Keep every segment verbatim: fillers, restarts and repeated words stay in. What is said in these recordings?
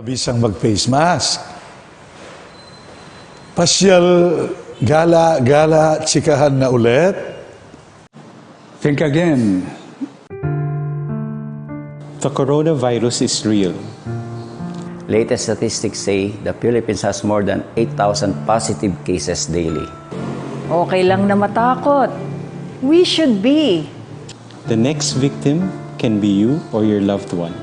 Bisang mag-face mask. Pasyal gala-gala, chikahan na ulit. Think again. The coronavirus is real. Latest statistics say the Philippines has more than eight thousand positive cases daily. Okay lang na matakot. We should be. The next victim can be you or your loved one.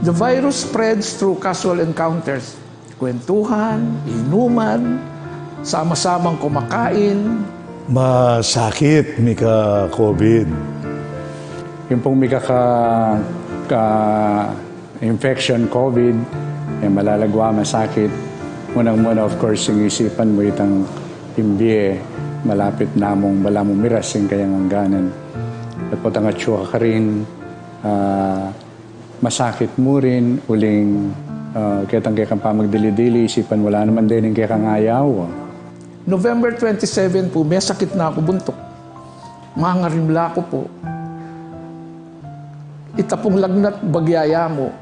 The virus spreads through casual encounters. Kwentuhan, inuman, sama-samang kumakain. Masakit mika-COVID. Yung pong mika ka, ka infection, COVID, e malalagwa, masakit. Munang-muna, of course, ing isipan mu itang ing bie, malapit na mung balamu miras ing kayang angganan. At potang atyu ka karin, ah, masakit mu rin, uling, ah, ketang kekang pamagdili-dili, isipan mu la naman dening kekang ayaw. November twenty-seven po, mesakit na ku buntuk. Mangarimla ku po. Ita pung lagnat, bagya ya mu.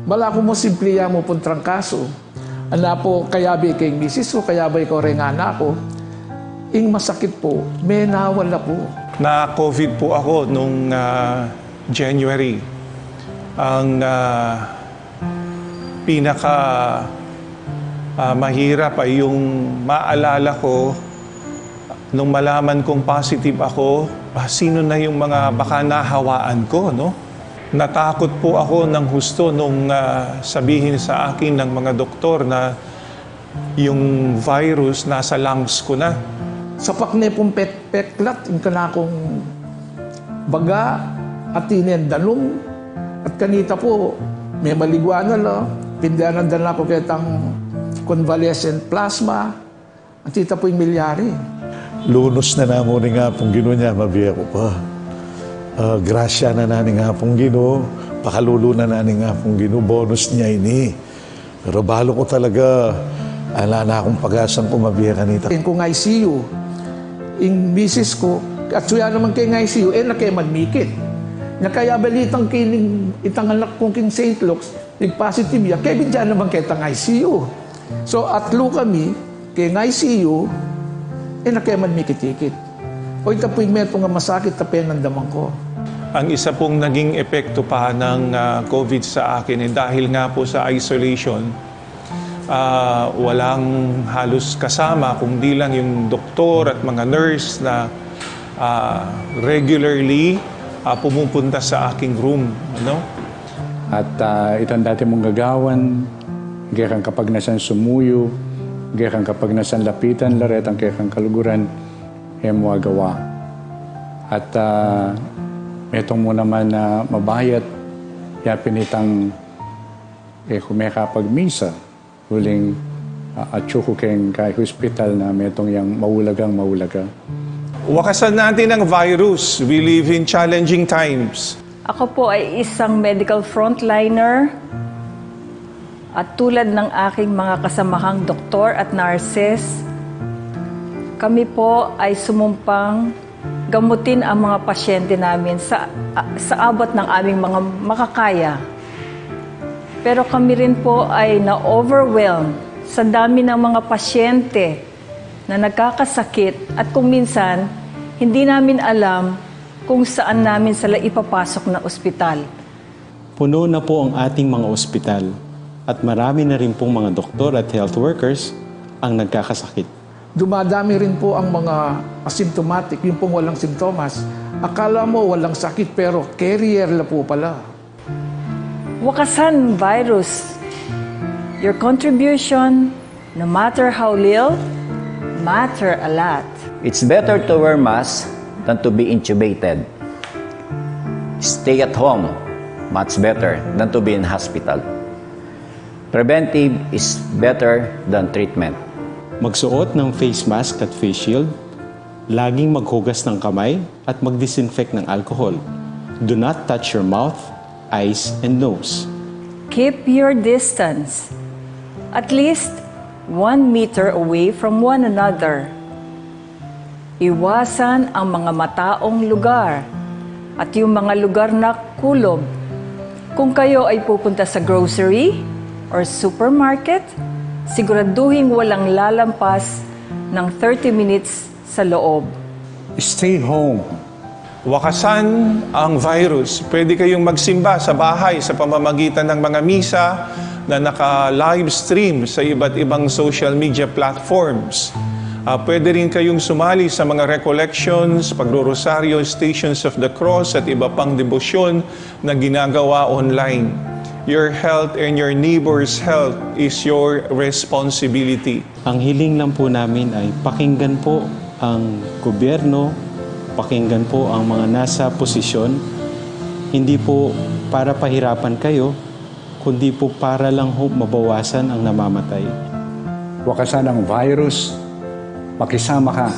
Balaku mu, simple ya mu pung trangkasu. Ana po, kayabe ke ing misis ku, kayabe ko reng anak ku. Ing masakit po, menawala po. Na-COVID po ako nung, ah, January. Ang, ah, pinaka, ah, mahirap ay yung maalala ko nung malaman kong positive ako, ah, sino na yung mga baka nahawaan ko, no? Natakot po ako ng husto nung, ah, sabihin sa akin ng mga doktor na yung virus nasa lungs ko na. Sapak ne pung pek-, peklat ing kanakung baga, atin ne ing danum, at kanita po, memaligwa na la, pindanan da na ku ketang convalescent plasma, at ita po ing milyari. Lunus na namu ning Apung Ginu, nya mabie ku pa. Ah, grasya na na ning Apung Ginu, pakalulu na na ning Apung Ginu, bonus ne ini. Pero balu ku talaga, ala na kung pag-asang kumabie kanita. Ing kung I C U, ing misis ku, atyu ya naman keng I C U, e na ke man mikit. Nya kayabalitang ke ning itang anak kung king Saint Luke's, nag-positive ya, kebit ya naman ketang I C U. So, atlu kami, keng I C U, e na ke man mikit-ikit. O, ita pu ing metung a masakit a penandaman ku. Ang isa pong naging epekto pa ng, ah, COVID sa akin, eh, dahil nga po sa isolation, ah, walang halos kasama, kung di lang yung doktor at mga nurse na, ah, regularly, ah, pumupunta sa aking room, ano? At, ah, itang dati mung gagawan, kekang kapagnasan sumuyu, kekang kapagnasan lapitan la retang kekang kaluguran, e mu agawa. At, ah, metung mu naman a mabayat, yapin itang e ku mekapagmisa, uling, ah, atyu ku keng kay hospital na metung yang maulagang maulaga. Wakasan natin ang virus. We live in challenging times. Ako po ay isang medical frontliner at tulad ng aking mga kasamahang doktor at nurses, kami po ay sumumpang gamutin ang mga pasyente namin sa, sa abot ng aming mga makakaya. Pero kami rin po ay na-overwhelm sa dami ng mga pasyente na nagkakasakit at kung minsan, hindi namin alam kung saan namin sila ipapasok na ospital. Puno na po ang ating mga ospital at marami na rin pong mga doktor at health workers ang nagkakasakit. Dumadami rin po ang mga asymptomatic, yung pong walang sintomas. Akala mo walang sakit pero carrier la po pala. Wakasan virus. Your contribution, no matter how little, matter a lot. It's better to wear mask than to be intubated. Stay at home, much better than to be in hospital. Preventive is better than treatment. Magsuot ng face mask at face shield. Laging maghugas ng kamay at mag-disinfect ng alcohol. Do not touch your mouth, eyes, and nose. Keep your distance, at least one meter away from one another. Iwasan ang mga mataong lugar at yung mga lugar na kulob. Kung kayo ay pupunta sa grocery or supermarket, siguraduhing walang lalampas ng thirty minutes sa loob. Stay home. Wakasan ang virus. Pwede kayong magsimba sa bahay sa pamamagitan ng mga misa na naka-livestream sa iba't ibang social media platforms. Ah, pwede rin kayong sumali sa mga recollections, pagrorosaryo, Stations of the Cross at iba pang debosyon na ginagawa online. Your health and your neighbor's health is your responsibility. Ang hiling lang po namin ay pakinggan po ang gobyerno, pakinggan po ang mga nasa posisyon, hindi po para pahirapan kayo, kundi po para lang ho mabawasan ang namamatay. Wakasan ang virus, makisama ka.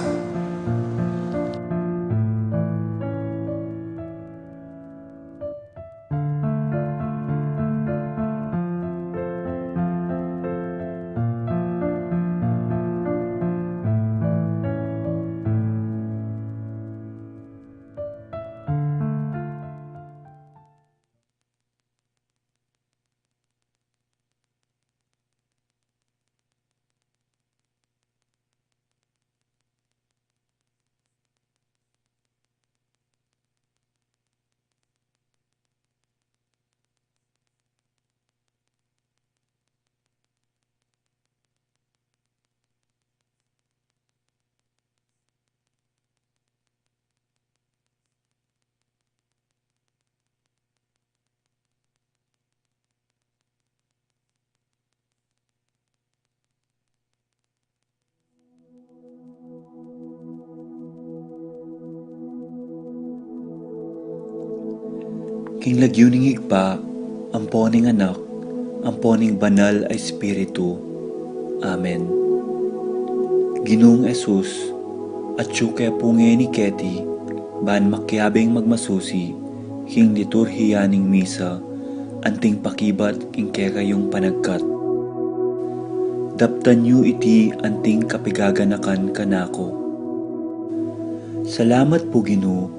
King lagyu ning Ibpa, ampo ning Anak, ampo ning Banal a Espiritu. Amen. Ginung Jesus, atyu ke pu ngeni keti, ban makiabing magmasusi, king liturhiya ning misa, anting pakibat king kekayung panagkat. Daptan yu iti anting kapigaganakan kanaku. Salamat pu, Ginu,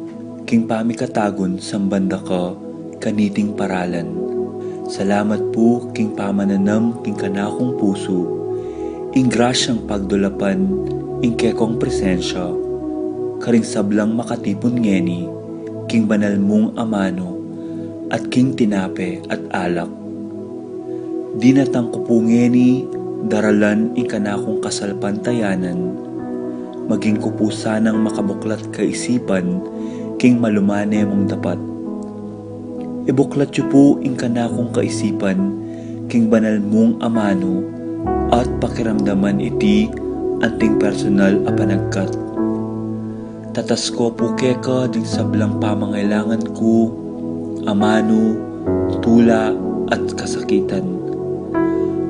king pamikatagun samban da ka kaniting paralan. Salamat pu king pamananam king kanakung pusu, ing grasyang pagdulapan ing kekong presensya, karing sablang makatipun ngeni, king banal mung amanu, at king tinape at alak. Dinatang ku pu ngeni daralan ing kanakung kasalpantayanan, maging ku pu sanang makabuklat kaisipan king malumane mung dapat. Ibuklat yu pu ing kanakung kaisipan king banal mung amanu, at pakiramdaman iti anting personal a panagkat. Tatas ku pu keka ding sablang pamangailangan ku, amanu, tula, at kasakitan.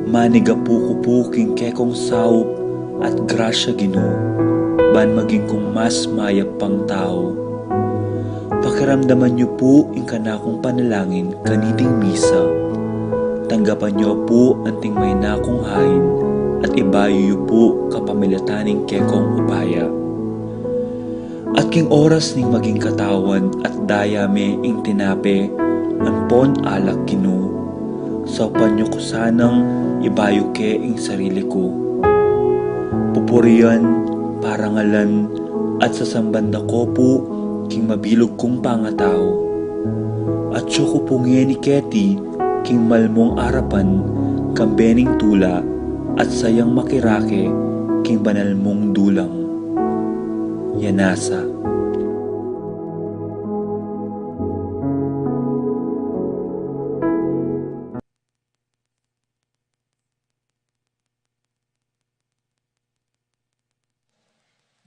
Manigapu ku pu king kekong saup at grasya, Ginu, ban maging kung mas mayap pang tau. Pakiramdaman yu pu ing kanakung panalangin kaniting misa. Tanggapan yu pu anting maina kung hain, at ibayu yu pu kapamilatan ning kekong upaya. At king oras ning maging katawan at daya me ing tinape ampon alak, Ginu, saupan yu ku sanang ibayu ke ing sarili ku. Pupurian, parangalan, at sasamban da ko pu king mabilug kung pangatau. Atyu ku pu ngeni keti king malmung arapan, kambe ning tula, at sayang makirake king banal mung dulang. Yanasa.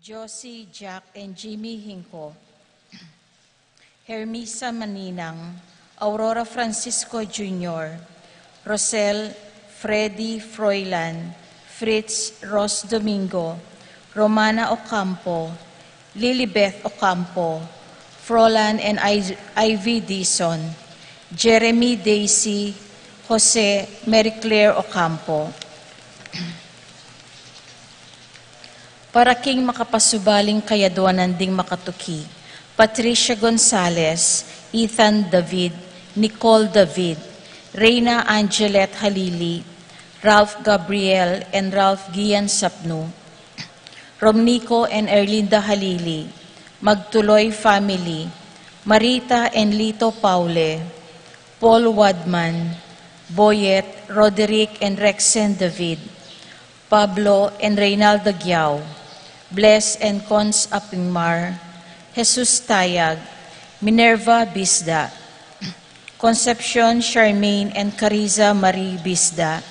Josie, Jack, and Jimmy Hinco. Hermisa Maninang, Aurora Francisco Junior, Rosel, Freddy, Froilan, Fritz, Ros Domingo, Romana Ocampo, Lilibeth Ocampo, Frolan and I-, Ivy Dizon, Jeremy, Daisy, Jose, Mary Claire Ocampo. Para king makapasubaling kayadwanan ding makatuki, Patricia Gonzalez, Ethan David, Nicole David, Reina Angelet Halili, Ralph Gabriel and Ralph Gian Sapnu, Romnico and Erlinda Halili, Magtuloy family, Marita and Lito Paule, Paul Wadman, Boyet, Roderick and Rexen David, Pablo and Reynalda Giao, Bless and Cons Apingmar, Jesus Tayag, Minerva Bisda, Concepcion, Charmaine and Cariza Marie Bisda,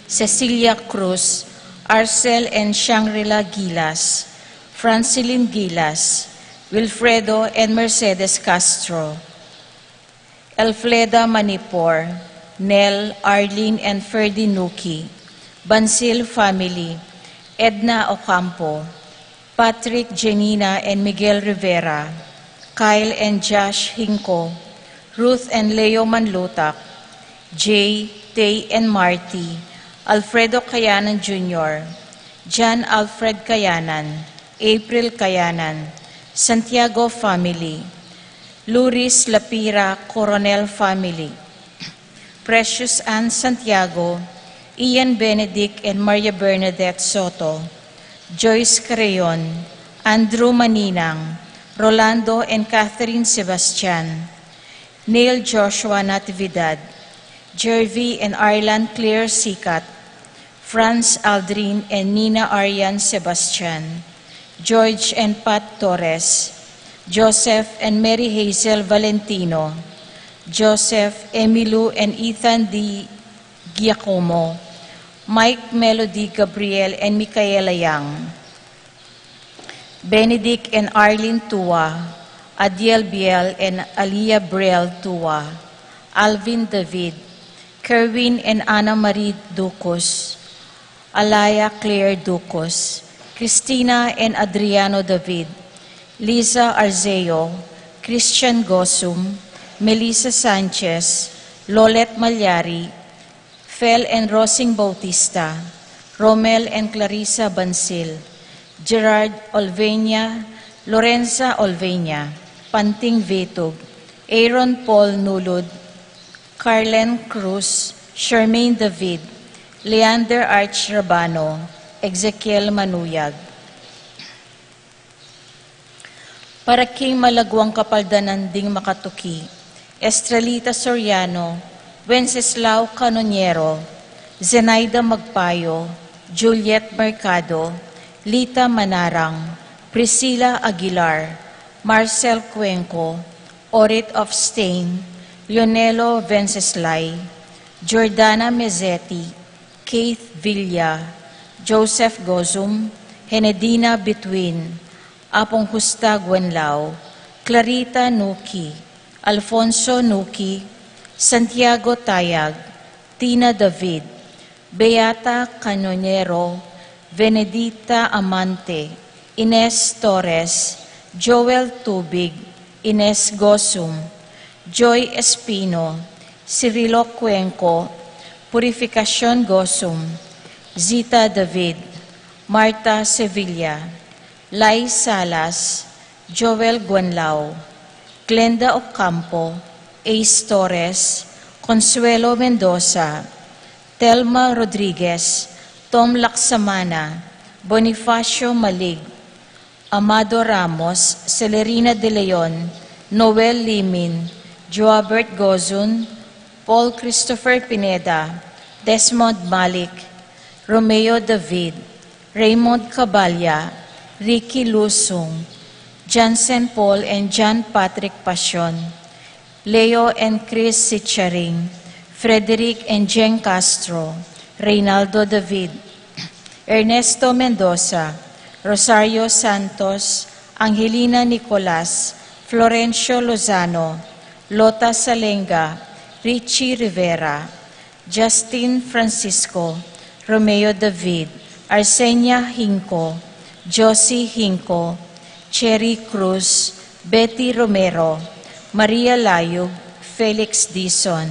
Cecilia Cruz, Arcel and Shangri-La Gilas, Francilin Gilas, Wilfredo and Mercedes Castro, Elfleda Manipor, Nel, Arlene and Ferdy Nuki, Bansil family, Edna Ocampo, Patrick, Janina and Miguel Rivera, Kyle and Josh Hinco, Ruth and Leo Manlutak, Jay, Tay and Marty, Alfredo Kayanan Junior, John Alfred Kayanan, April Kayanan, Santiago family, Luris Lapira Coronel family, Precious Ann Santiago, Ian Benedict and Maria Bernadette Soto, Joyce Crayon, Andrew Maninang, Rolando and Catherine Sebastian, Neil Joshua Natividad, Jervy and Arlan Claire Sikat, Franz Aldrin and Nina Arian Sebastian, George and Pat Torres, Joseph and Mary Hazel Valentino, Joseph, Emilu and Ethan D. Giacomo, Mike, Melody, Gabriel and Micaela Yang, Benedict and Arlene Tua, Adiel Biel and Alia Briel Tua, Alvin David, Kerwin and Ana Marie Ducos, Alaya Claire Ducos, Christina and Adriano David, Liza Arceo, Christian Gosum, Melissa Sanchez, Lolet Malyari, Fel and Rosing Bautista, Romel and Clarissa Bansil, Gerard Olveña, Lorenza Olveña, Panting Vitug, Aaron Paul Nulud, Carlen Cruz, Charmaine David, Leander Arch Rabano, Ezekiel Manuyag. Para king malaguang kapaldanan ding makatuki, Estrelita Soriano, Wenceslao Canoniero, Zenaida Magpayo, Juliet Mercado, Lita Manarang, Priscilla Aguilar, Marcel Cuenco, Orit of Stain, Leonelo Venceslay, Jordana Mezzetti, Keith Villa, Joseph Gozum, Henedina Between, Apong Justa Guenlao, Clarita Nuki, Alfonso Nuki, Santiago Tayag, Tina David, Beata Canonero, Benedita Amante, Ines Torres, Joel Tubig, Ines Gosum, Joy Espino, Cirilo Cuenco, Purificacion Gosum, Zita David, Marta Sevilla, Lai Salas, Joel Guanlao, Glenda Ocampo, Ace Torres, Consuelo Mendoza, Telma Rodriguez, Tom Laksamana, Bonifacio Malig, Amado Ramos, Celerina De Leon, Noel Limin, Joabert Gozun, Paul Christopher Pineda, Desmond Malik, Romeo David, Raymond Cabalya, Ricky Lusung, Jansen Paul and John Patrick Pasion, Leo and Chris Sicharing, Frederick and Jen Castro, Reynaldo David, Ernesto Mendoza, Rosario Santos, Angelina Nicolas, Florencio Lozano, Lota Salenga, Richie Rivera, Justin Francisco, Romeo David, Arsenia Hinco, Josie Hinco, Cherry Cruz, Betty Romero, Maria Layug, Felix Dizon,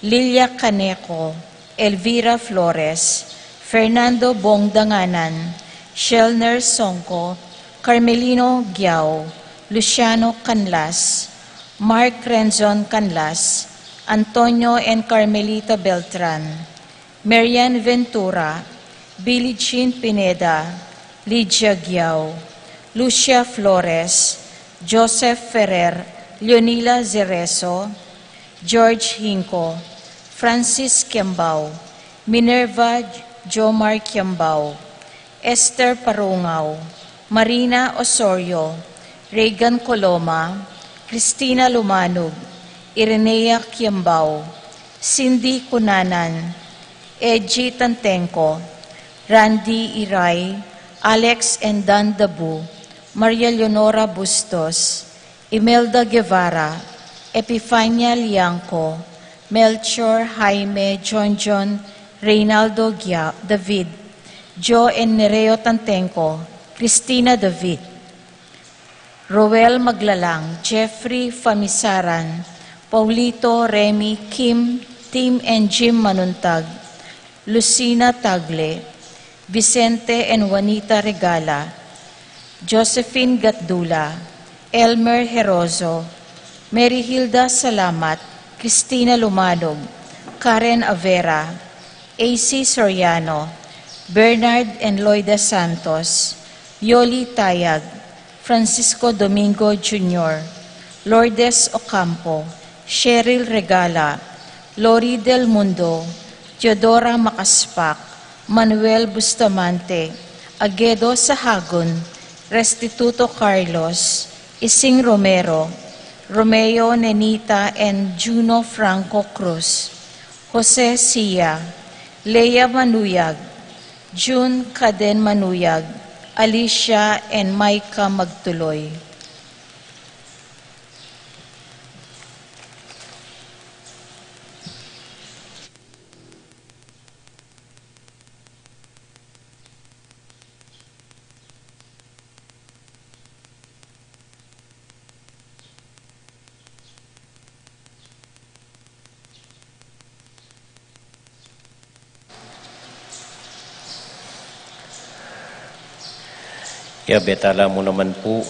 Lilia Caneco, Elvira Flores, Fernando Bong Danganan, Shelner Songco, Carmelino Giao, Luciano Canlas, Mark Renzon Canlas, Antonio and Carmelita Beltran, Marian Ventura, Billie Jean Pineda, Lydia Giao, Lucia Flores, Joseph Ferrer, Leonila Zerezo, George Hinco, Francis Kiambao, Minerva Jomar Kiambao, Esther Parungao, Marina Osorio, Reagan Coloma, Cristina Lumanug, Irenea Kiambao, Cindy Cunanan, Edgy Tantenco, Randy Iray, Alex and Dan Dabu, Maria Leonora Bustos, Imelda Guevara, Epifania Liangco, Melchor, Jaime, John John, Reynaldo Gia-, David, Joe and Nereo Tantenco, Cristina David, Roel Maglalang, Jeffrey Famisaran, Paulito, Remy, Kim, Tim and Jim Manuntag, Lucina Tagle, Vicente and Juanita Regala, Josephine Gatdula, Elmer Herozo, Mary Hilda Salamat, Cristina Lumanog, Karen Avera, A C Soriano, Bernard and Loida Santos, Yoli Tayag, Francisco Domingo Junior, Lourdes Ocampo, Cheryl Regala, Lori Del Mundo, Teodora Macaspac, Manuel Bustamante, Aguedo Sahagun, Restituto Carlos, Ising Romero, Romeo Nenita and Juno Franco Cruz, Jose Sia, Lea Manuyag, June Caden Manuyag, Alicia and Micah Magtuloy. Yabe tala mu naman pu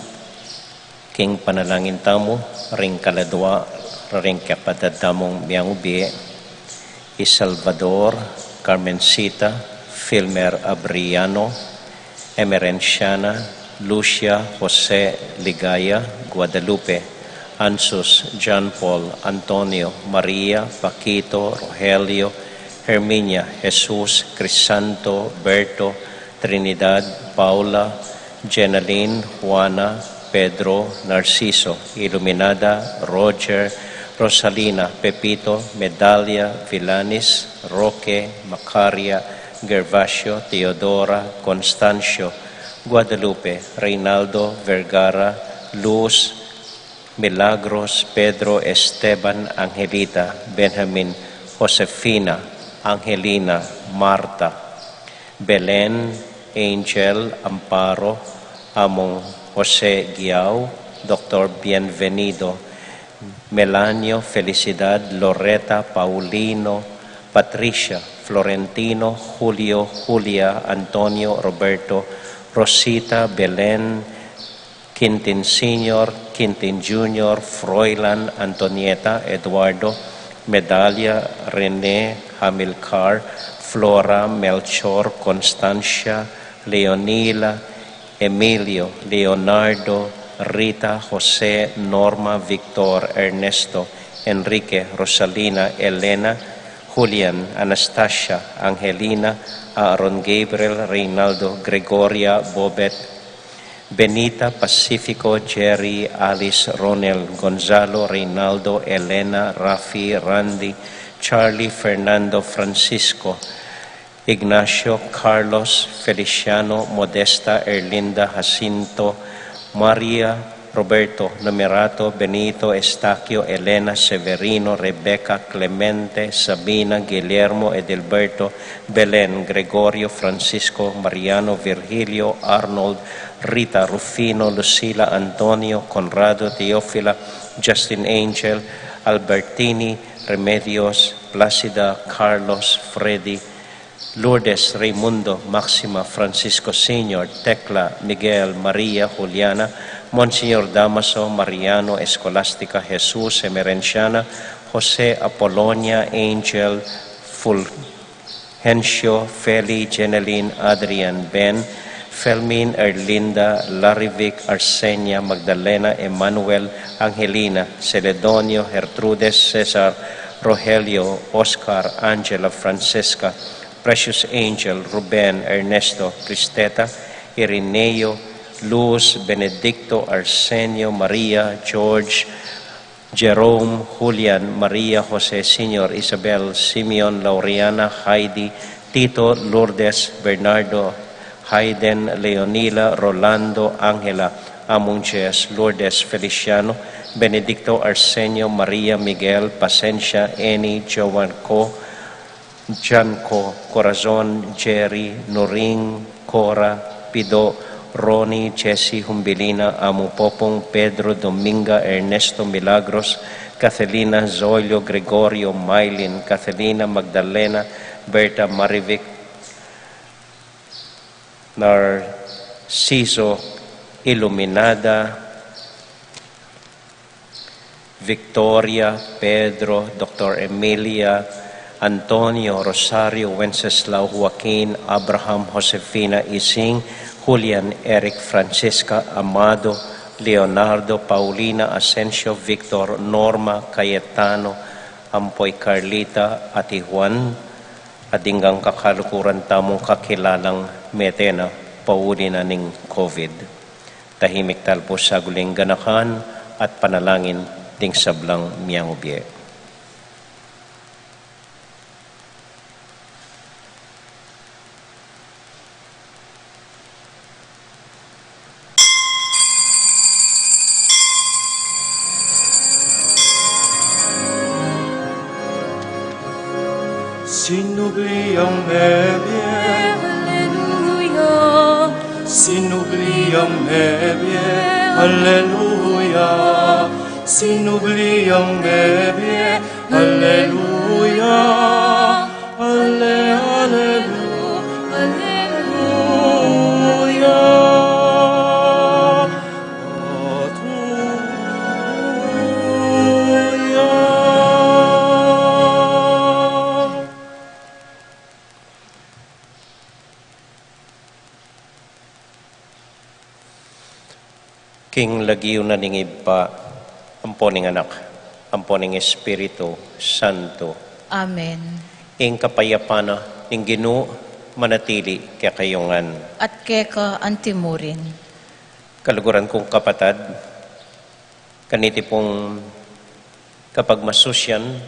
king panalangin tamu, ring kaladua, ring kapatad tamung miyangubie, i Salvador, Carmencita, Filmer Abriano, Emerenciana, Lucia, Jose, Ligaya, Guadalupe, Ansus, John Paul, Antonio, Maria, Paquito, Rogelio, Herminia, Jesus, Crisanto, Berto, Trinidad, Paula, Jenaline, Juana, Pedro, Narciso, Iluminada, Roger, Rosalina, Pepito, Medalia, Vilanis, Roque, Macaria, Gervasio, Teodora, Constancio, Guadalupe, Reynaldo, Vergara, Luz, Milagros, Pedro, Esteban, Angelita, Benjamin, Josefina, Angelina, Marta, Belen, Angel, Amparo, Among Jose Guiao, Doctor Bienvenido, Melanio, Felicidad, Loreta, Paulino, Patricia, Florentino, Julio, Julia, Antonio, Roberto, Rosita, Belen, Quintin Senior, Quintin Junior, Froilan, Antonieta, Eduardo, Medalia, Rene, Hamilcar, Flora, Melchor, Constancia, Leonila, Emilio, Leonardo, Rita, Jose, Norma, Victor, Ernesto, Enrique, Rosalina, Elena, Julian, Anastasia, Angelina, Aaron, Gabriel, Reynaldo, Gregoria, Bobet, Benita, Pacifico, Jerry, Alice, Ronel, Gonzalo, Reynaldo, Elena, Rafi, Randy, Charlie, Fernando, Francisco, Ignacio, Carlos, Feliciano, Modesta, Erlinda, Jacinto, Maria, Roberto, Numerato, Benito, Estaquio, Elena, Severino, Rebeca, Clemente, Sabina, Guillermo, Edilberto, Belen, Gregorio, Francisco, Mariano, Virgilio, Arnold, Rita, Rufino, Lucila, Antonio, Conrado, Teofila, Justin, Angel, Albertini, Remedios, Placida, Carlos, Freddy, Lourdes, Raimundo, Maxima, Francisco Senior, Tecla, Miguel, Maria, Juliana, Monsignor Damaso, Mariano, Escolastica, Jesus, Emerenciana, Jose, Apolonia, Angel, Ful-, Hencio, Feli, Jeneline, Adrian, Ben, Felmin, Erlinda, Larivic, Arsenia, Magdalena, Emmanuel, Angelina, Celedonio, Gertrudes, Cesar, Rogelio, Oscar, Angela, Francesca, Precious Angel, Ruben, Ernesto, Cristeta, Irineo, Luz, Benedicto, Arsenio, Maria, George, Jerome, Julian, Maria, Jose, Senior, Isabel, Simeon, Laureana, Heidi, Tito, Lourdes, Bernardo, Hayden, Leonila, Rolando, Angela, Among Jess, Lourdes, Feliciano, Benedicto, Arsenio, Maria, Miguel, Pasensia, Annie, Joan Co, Janko, Corazon, Jerry, Noring, Cora, Pido, Ronnie, Jessie, Humbilina, Amu Popong, Pedro, Dominga, Ernesto, Milagros, Cathelina, Zoilo, Gregorio, Mylin, Cathelina, Magdalena, Berta, Marivic, Narciso, Iluminada, Victoria, Pedro, Doctor Emilia, Antonio, Rosario, Wenceslao, Joaquin, Abraham, Josefina, Ising, Julian, Eric, Francisca, Amado, Leonardo, Paulina, Asensio, Victor, Norma, Cayetano, ampo i Carlita, at i Juan, at ding kakaluguran tamung kakilalang mete na pauli na ning COVID. Tahimik tamu pu sa guling ganakan at panalangin ding sablang miang ubie. Sinubli ang mebie. Alleluia. Sinubli ang mebie. Alleluia. Sinubli ang mebie. Alleluia. Alle, allelu, alleluia. Alleluia. King lagyu na ning Ibpa, ampo ning Anak, ampo ning Espiritu Santo. Amen. Ing kapayapan na ning Ginu manatili kekayu ngan. At keka antimurin. Kaluguran kung kapatad, kaniti pung kapagmasusyan,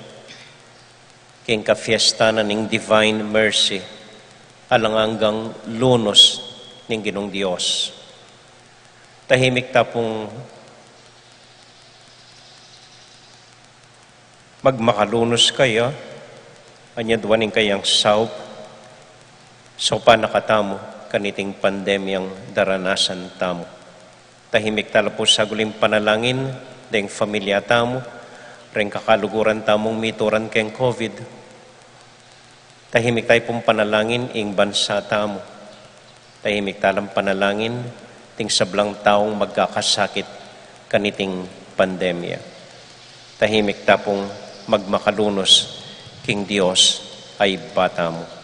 king kafiesta na ning Divine Mercy, alang anggang lunus ning Ginung Dios. Tahimik ta pung magmakalunus kaya, anyadwan ing kayang saup, saupan na katamu kaniting pandemyang daranasan tamu. Tahimik ta la pu sa guling panalangin deng familia tamu, reng kakaluguran tamung mituran keng COVID. Tahimik ta pung panalangin ing bansa tamu. Tahimik ta lang panalangin ding sablang taung magkakasakit kaniting pandemya. Tahimik ta pung magmakalunus king Dios a Ibpa tamu.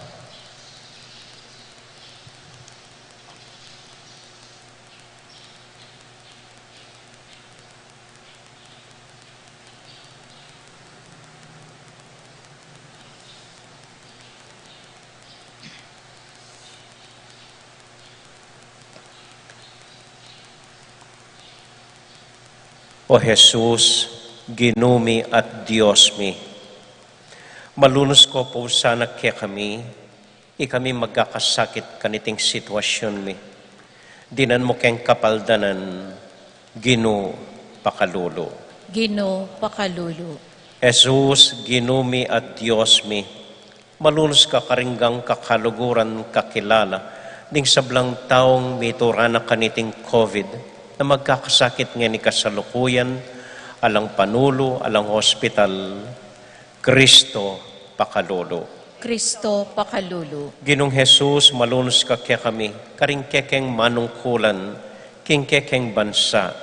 O Jesus, Ginu mi at Dios mi, malunus ko pu sana kekami, ikami magkakasakit kaniting sitwasyun mi. Dinan mu keng kapaldanan, Ginu, pakalulu. Ginu, pakalulu. Jesus, Ginu mi at Dios mi, malunus ka karing kakaluguran kakilala ding sablang taung mituran na kaniting COVID na magkakasakit ngeni kasalukuyan, alang panulu, alang hospital. Kristo, pakalulu. Kristo, pakalulu. Ginung Jesus, malunus ka kekami, karing kekeng manungkulan, king kekeng bansa.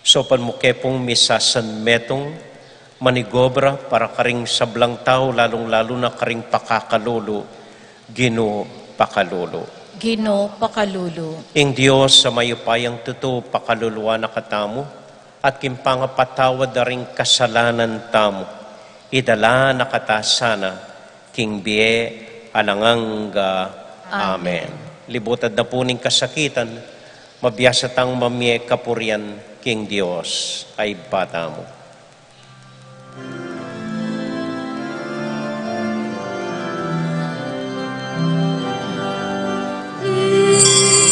Saupan mu ke pung misasanmetung, manigobra para karing sablang tau, lalung-lalu na karing pakakalulu, Ginu, pakalulu. Ginu, pakalulu. Ing Dios a mayupayang tutu pakaluluan na katamu, at king pangapatawad da ring kasalanan tamu, idala na kata sana king bie alang angga. Amen. Amen. Libutad na pu ning kasakitan, mabiasa tang mamie kapurian king Dios a Ibpa tamu.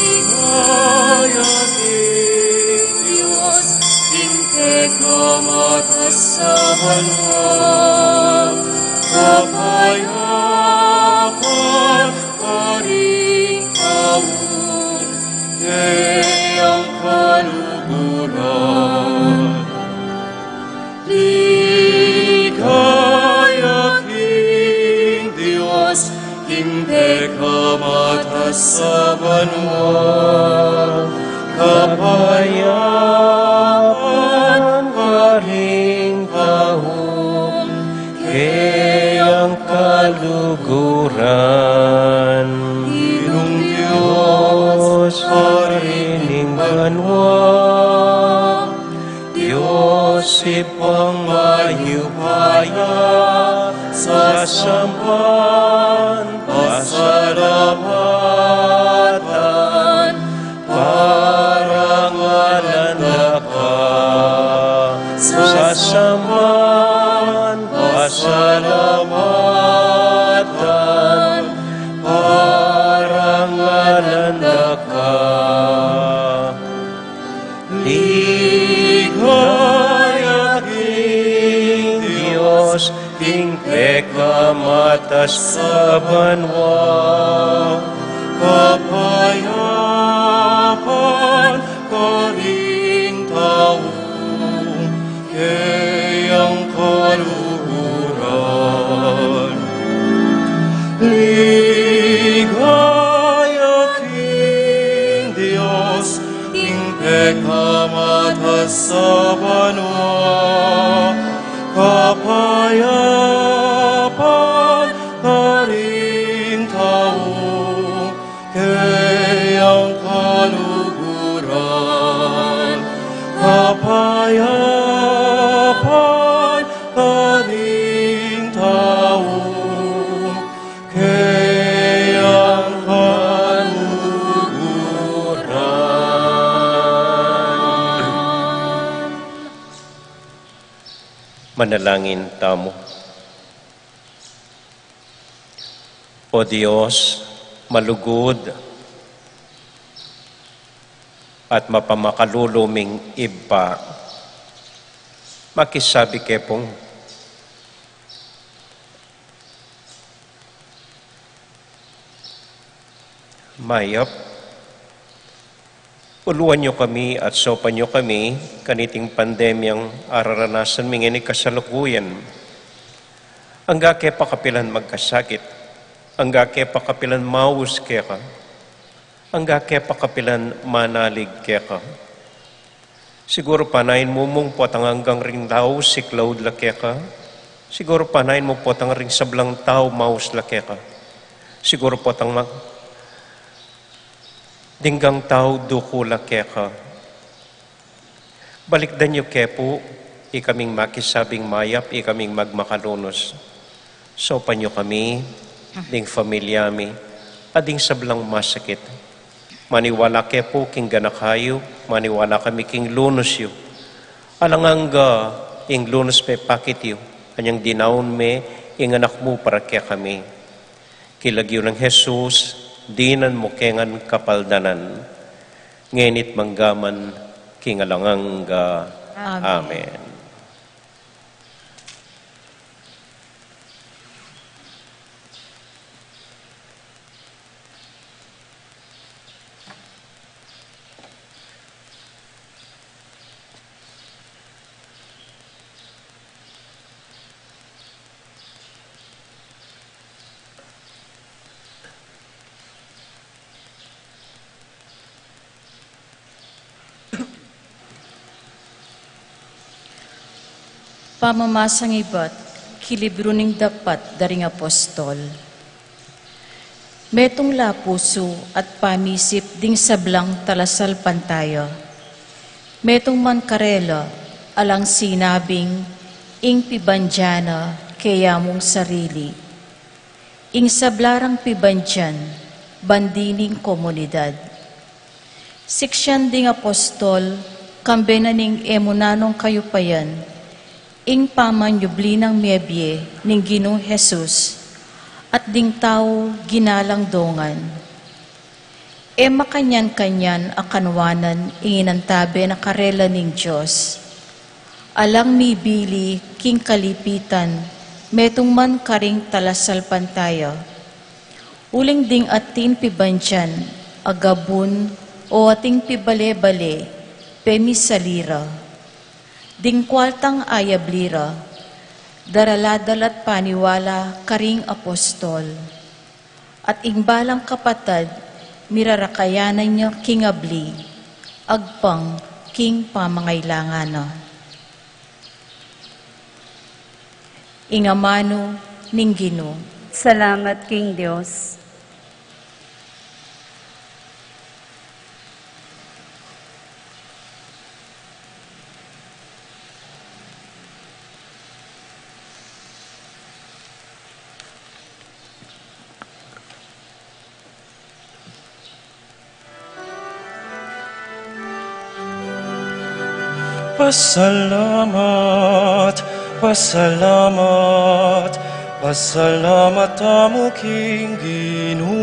Ligaya king Dios, king pekamatasa banua, kapayapan karing tau, kayang kaluguran. Ligaya king Dios, king pekamatasa banua, kapayapan karing tau, kayang kaluguran. Ginung Dios, Ari ning banua, Dios Ibpang mayupaya, sasamban, pasalamatan, parangalan da ka. Sasamban, pasalamatan, parangalan da ka. Ligaya king Dios, king pekamatasa banua, kapayapan karing tau, kayang kaluguran. Ligaya king Dios, king pekamatasa banua, kapayapan karing tau, kayang kaluguran. Kapayapan karing tau, kayang kaluguran. Manalangin tamu. O Dios, malugud at mapamakalulu ming Ibpa, makisabi ke pung mayap. Uluan yu kami at saupan yu kami kaniting pandemyang araranasan mi ngeni kasalukuyan. Angga ke pa kapilan magkasakit, angga ke pa kapilan maus keka, angga ke pa kapilan manalig keka. Siguru panayan mu mung potang anggang ring tau siklaud la keka. Siguru panayan mu potang ring sablang tau maus la keka. Siguru potang mag-, dinggang tau duku la keka. Balikdan yu ke pu, ikaming makisabing mayap, ikaming magmakalunus. Saupan yu kami, ding familia mi, at ding sablang masakit. Maniwala ke pu king ganaka yu, maniwala kami king lunus yu. Alang angga ing lunus pepakit yu, anyang dinaun me ing anak mu para kekami. King lagyu nang Jesus, dinan mu ke ngan kapaldanan, ngeni't manggaman king alang angga. Amen. Amen. Pamamasang ibat king libru ning Dapat da ring Apostol. Metung la pusu at pamisip ding sablang talasalpantaya. Metung man karela alang sinabing ing pibandian na keya mung sarili. Ing sabla rang pibandian, bandi ning komunidad. Siksian ding apostol, kambe na ning e mu nanung kayupayan, ing pamanyubli nang mebie ning Ginung Jesus, at ding tau ginalang dongan. E makanyan-kanyan a kanwanan ing inantabe na karela ning Dios. Alang mibili king kalipitan, metung man karing talasalpantaya. Uling ding atin pibandian a gabun o ating pibale-bale, pemisali ra. Ding kualtang ayabli ra, daraladal at paniwala karing apostol. At ing balang kapatad, mirarakayanan ya king abli, agpang king pamangailangan na. Ing amanu ning Ginu. Salamat king Dios. Pasalamat, pasalamat, pasalamat tamu king Ginu.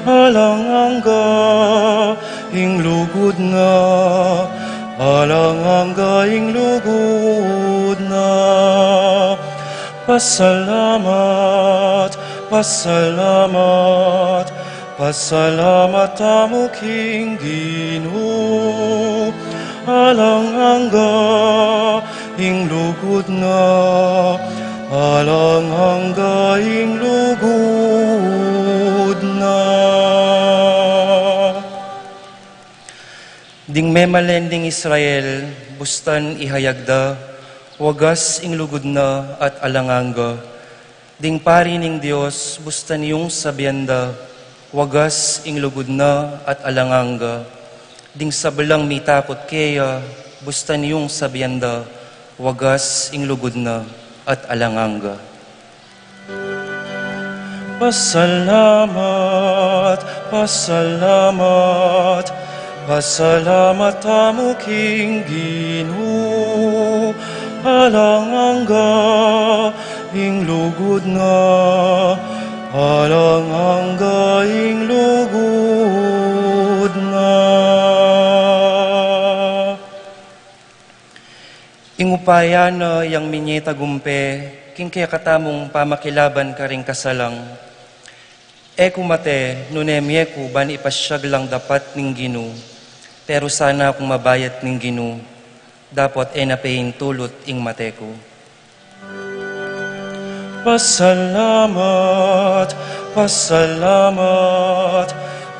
Alang angga ing lugud na, alang angga ing lugud na. Pasalamat, pasalamat, pasalamat tamu king Ginu. Alang angga ing lugud na, alang angga ing lugud na. Ding memalen ding Israel, bustan ihayag da, wagas ing lugud na at alang angga. Ding pari ning Dios, bustan yung sabian da, wagas ing lugud na at alang angga. Ding sablang mitakut keya, bustan yung sabian da, wagas ing lugud na at alang angga. Pasalamat, pasalamat, pasalamat tamu king Ginu. Alang angga ing lugud na, alang angga ing lugud na. Ing upaya na yang minye tagumpe king kekatamung pamakilaban karing kasalang. E ku mate nune mie ku ban ipasyag lang dapat ning Ginu, pero sana kung mabayat ning Ginu, dapot e na pe intulut ing mate ku. Pasalamat, pasalamat,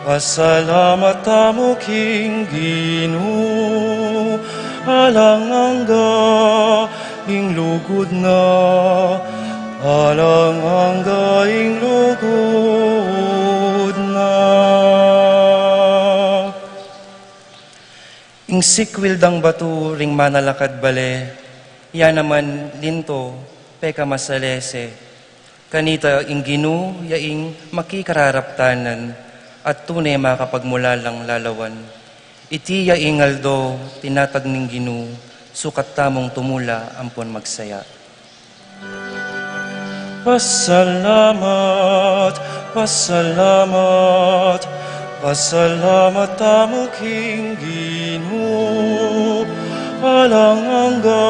pasalamat tamu king Ginu. Alang angga ing lugud na, alang angga ing lugud na. Ing sikwil dang batu ring manalakad bale, ya naman linto, pekamasalese. Kanita ing Ginu ya ing makikararaptanan, at tune makapagmulalang lalawan. Iti ya ing aldo tinatag ning Ginu, sukat tamung tumula ampon magsaya. Pasalamat, pasalamat, pasalamat tamu king Ginu. Alang angga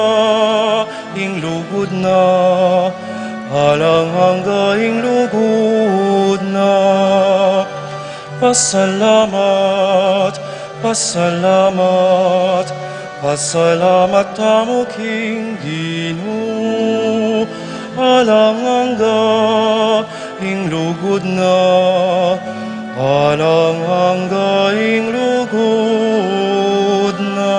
ing lugud na, alang angga ing lugud na. Pasalamat, pasalamat, pasalamat tamu king Ginu. Alang angga ing lugud na, alang angga ing lugud na.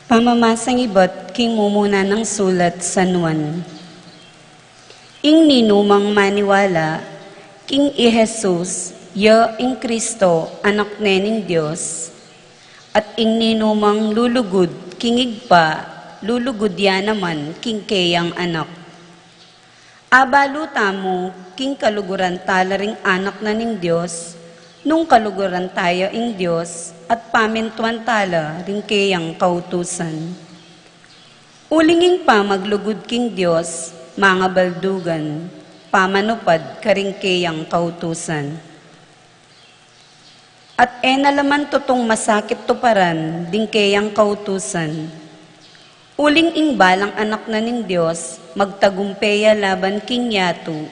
Pamamasang ibat king mumuna nang sulat San Juan. Ing ninumang maniwala king i Jesus ya ing Kristo, Anak ne ning Dios, at ing ninumang lulugud king Ibpa, lulugud ya naman king keyang Anak. Abalu tamu king kaluguran tala ring anak na ning Dios, nung kaluguran taya ing Dios at pamintuan tala ring keyang kautusan. Uling ing pamaglugud king Dios, mangabaldugan, pamanupad karing keyang kautusan. At e na la man tutung masakit tuparan ding keyang kautusan. Uling ing balang anak na ning Dios, magtagumpe ya laban king yatu,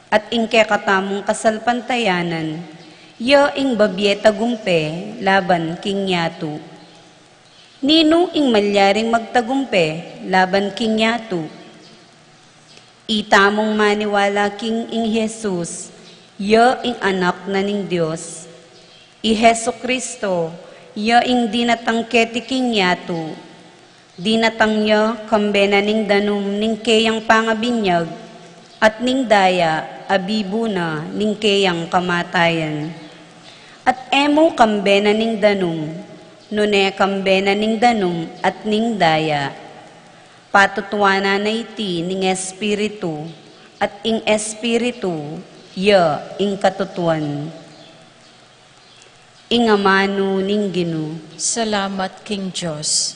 at ing kekatamung kasalpantayanan, ya ing babie tagumpe laban king yatu. Ninu ing malyaring magtagumpe laban king yatu? Itamung maniwala king ing Jesus, ya ing Anak na ning Dios. I Jesu-Cristo, ya ing dinatang keti king yatu. Dinatang ya kambe na ning danum ning keyang pangabinyag, at ning daya abibu na ning keyang kamatayan. At e mu kambe na ning danum, nune kambe na ning danum at ning daya. Patutuanan na iti ning Espiritu, at ing Espiritu ya ing katutuan. Ing amanu ning Ginu. Salamat king Dios.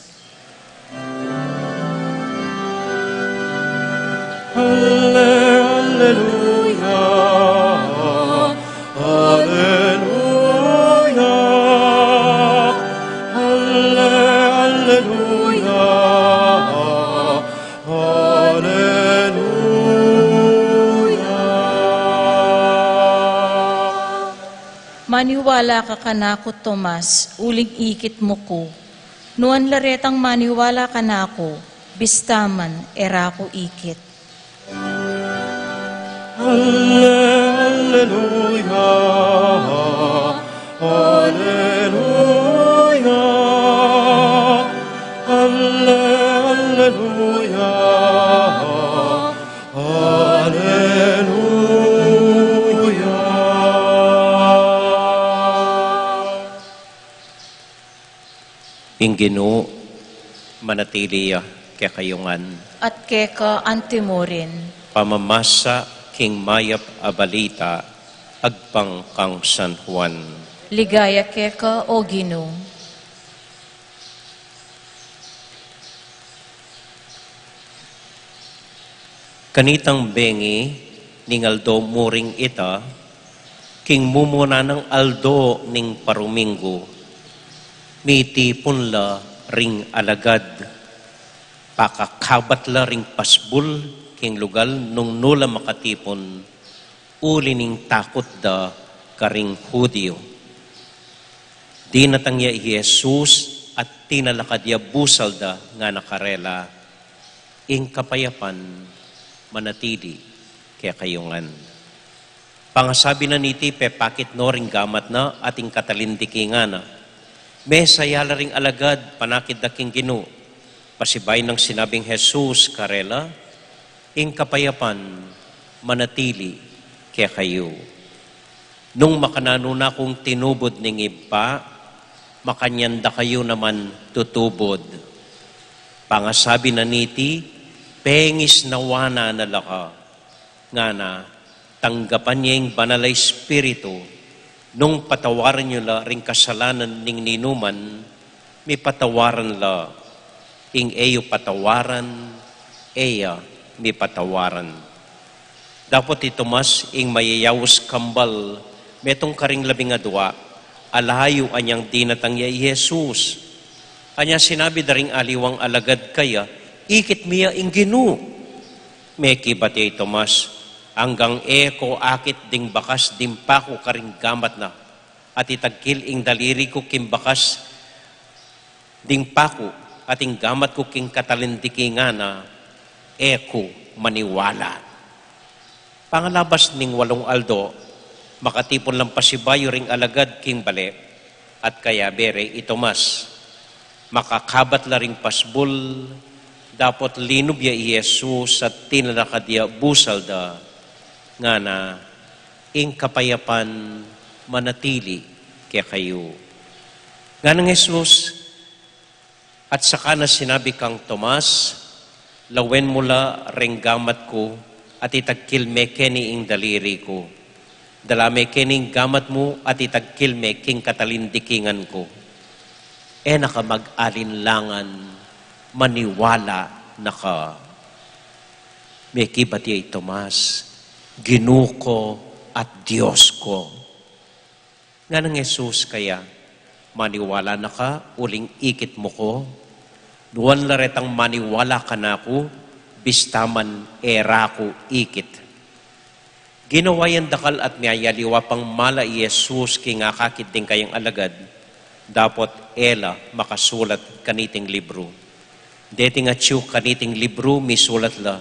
Alle-, alleluya, alleluya, alle-, alleluya, alleluya. Maniwala ka kanaku, Tomas, uling ikit mu ku. Nuan la retang maniwala kanaku, bista man e ra ku ikit. Alle-, alleluya, alleluya, alle-, alleluya, alleluya. Ing Ginu manatili ya kekayu ngan. At keka antimurin. Pamamasa king mayap a balita agpang kang San Juan. Ligaya keka, O Ginu. Kanitang bengi ning aldo muring ita, king mumuna nang aldo ning paruminggu, mitipun la ring alagad, pakakabat la ring pasbul king lugal nung nu la makatipun, uli ning takut da karing Judio. Dinatang ya i Jesus at tinalakad ya busal da, ngana karela, "Ing kapayapan manatili kekayu ngan." Pangasabi na niti, pepakit no ring gamat na at ing katalindiki, ngana. Mesa ya la ring alagad, panakit da king Ginu. Pasibayu nang sinabing Jesus karela, "Ing kapayapan manatili kekayu. Nung makananu na kung tinubud ning Ibpa, makanyan da kayu naman tutubud." Pangasabi na niti, pengisnawan na la ka, ngana, tanggapan ye ing Banal a Espiritu, nung patawaran yu la ring kasalanan ning ninuman, mipatawaran la, ing e yu patawaran, e ya mipatawaran. Dapot i Tomas ing mayayaus kambal, metung karing labing adua, alayu anyang dinatang ya i Jesus. Anya sinabi da ring aliwang alagad kaya, "Ikit mi ya ing Ginu." Mekibat ya i Tomas, "Anggang e ko akit ding bakas ding paku karing gamat na, at itagkil ing daliri ku king bakas ding paku at ing gamat ku king katalindiki, ngana, e ku maniwala." Pangalabas ning walung aldo, makatipun lang pasibayu ring alagad king bale, at kayabe re i Tomas. Makakabat la ring pasbul, dapot linub ya i Jesus at tinalakad ya busal da, ngana, ing kapayapan manatili kekayu. Nganang Jesus, at saka na sinabi kang Tomas, lawen mu la reng gamat ku, at itagkil me keni ing daliri ku. Dala me keni ing gamat mu, at itagkil me king katalindikingan ku. E na ka mag-alinlangan, maniwala na ka. Mekibat ya i Tomas, Ginu ko at Dios ko. Nganang Jesus kaya, maniwala na ka uling ikit mu ko? Nuan la retang maniwala kanaku, bista man e ra ku ikit. Ginawa yang dakal at miyayaliwa pang mala i Jesus king akakit ding kayang alagad, dapot e la makasulat kaniting libru. Deting atyu kaniting libru misulat la,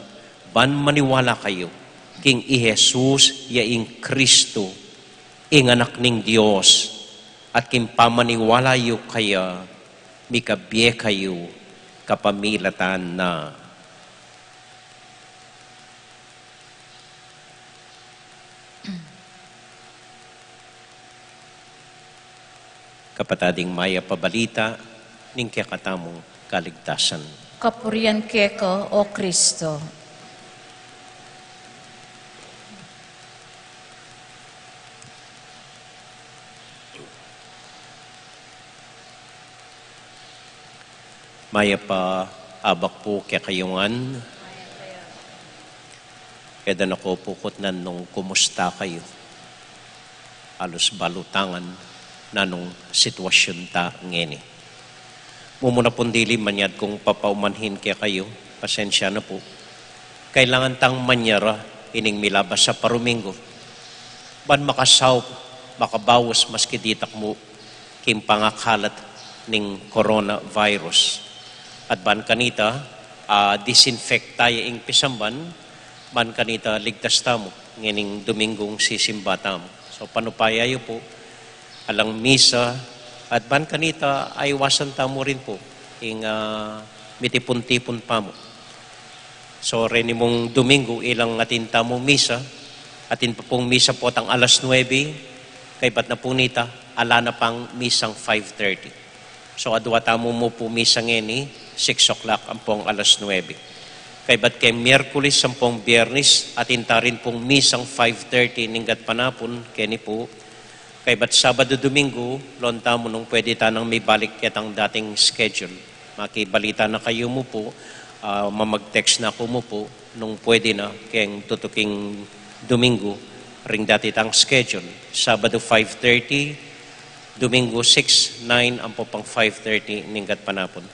ban maniwala kayu king i Jesus ya ing Kristu, ing Anak ning Dios, at king pamaniwala yu kaya, mikabie kayu kapamilatan na. Kapatad, ing mayap a balita ning kekatamung kaligtasan. Kapurian keka, O Kristo. Mayap a abak pu kekayu ngan. Keda na ko pu kutnan nung kumusta kayu. Alus balu ta ngan nanung sitwasyun ta ngeni. Mumuna pung dili, manyad kung papaumanhin kekayu, pasensya na pu. Kailangan tang manyara ining milabas a paruminggu ban makasaup, makabaus maski ditak mu king pangakalat ning coronavirus. At ban kanita, ah, disinfect taya ing pisamban, ban kanita ligtas tamu ngening Dominggung sisimba tamu. So, panupaya yu pu, alang misa, at ban kanita, aiwasan tamu rin pu ing, ah, mitipun-tipun pamu. So, reni mung Dominggu, ilang atin tamu misa, atin pa pung misa potang alas nuebe, kaybat na pu nita, ala na pang misang five thirty. So, adua tamu mu pu misa ngeni, six o'clock ampong alas nuebe. Kaybat keng Miyerkules ampong Biyernes, atin ta rin pung misang five thirty ning gatpanapun, keni pu. Kaybat Sabadu, Dominggu, loan tamu nung pwede tanang mibalik ketang dating schedule. Makibalita na kayu mu pu, ah, mamag-text na ku mu pu, nung pwede na keng tutuking Dominggu, ring dati tang schedule. Sabadu five thirty, Dominggu six, nine, ampo pang five thirty ning gatpanapun.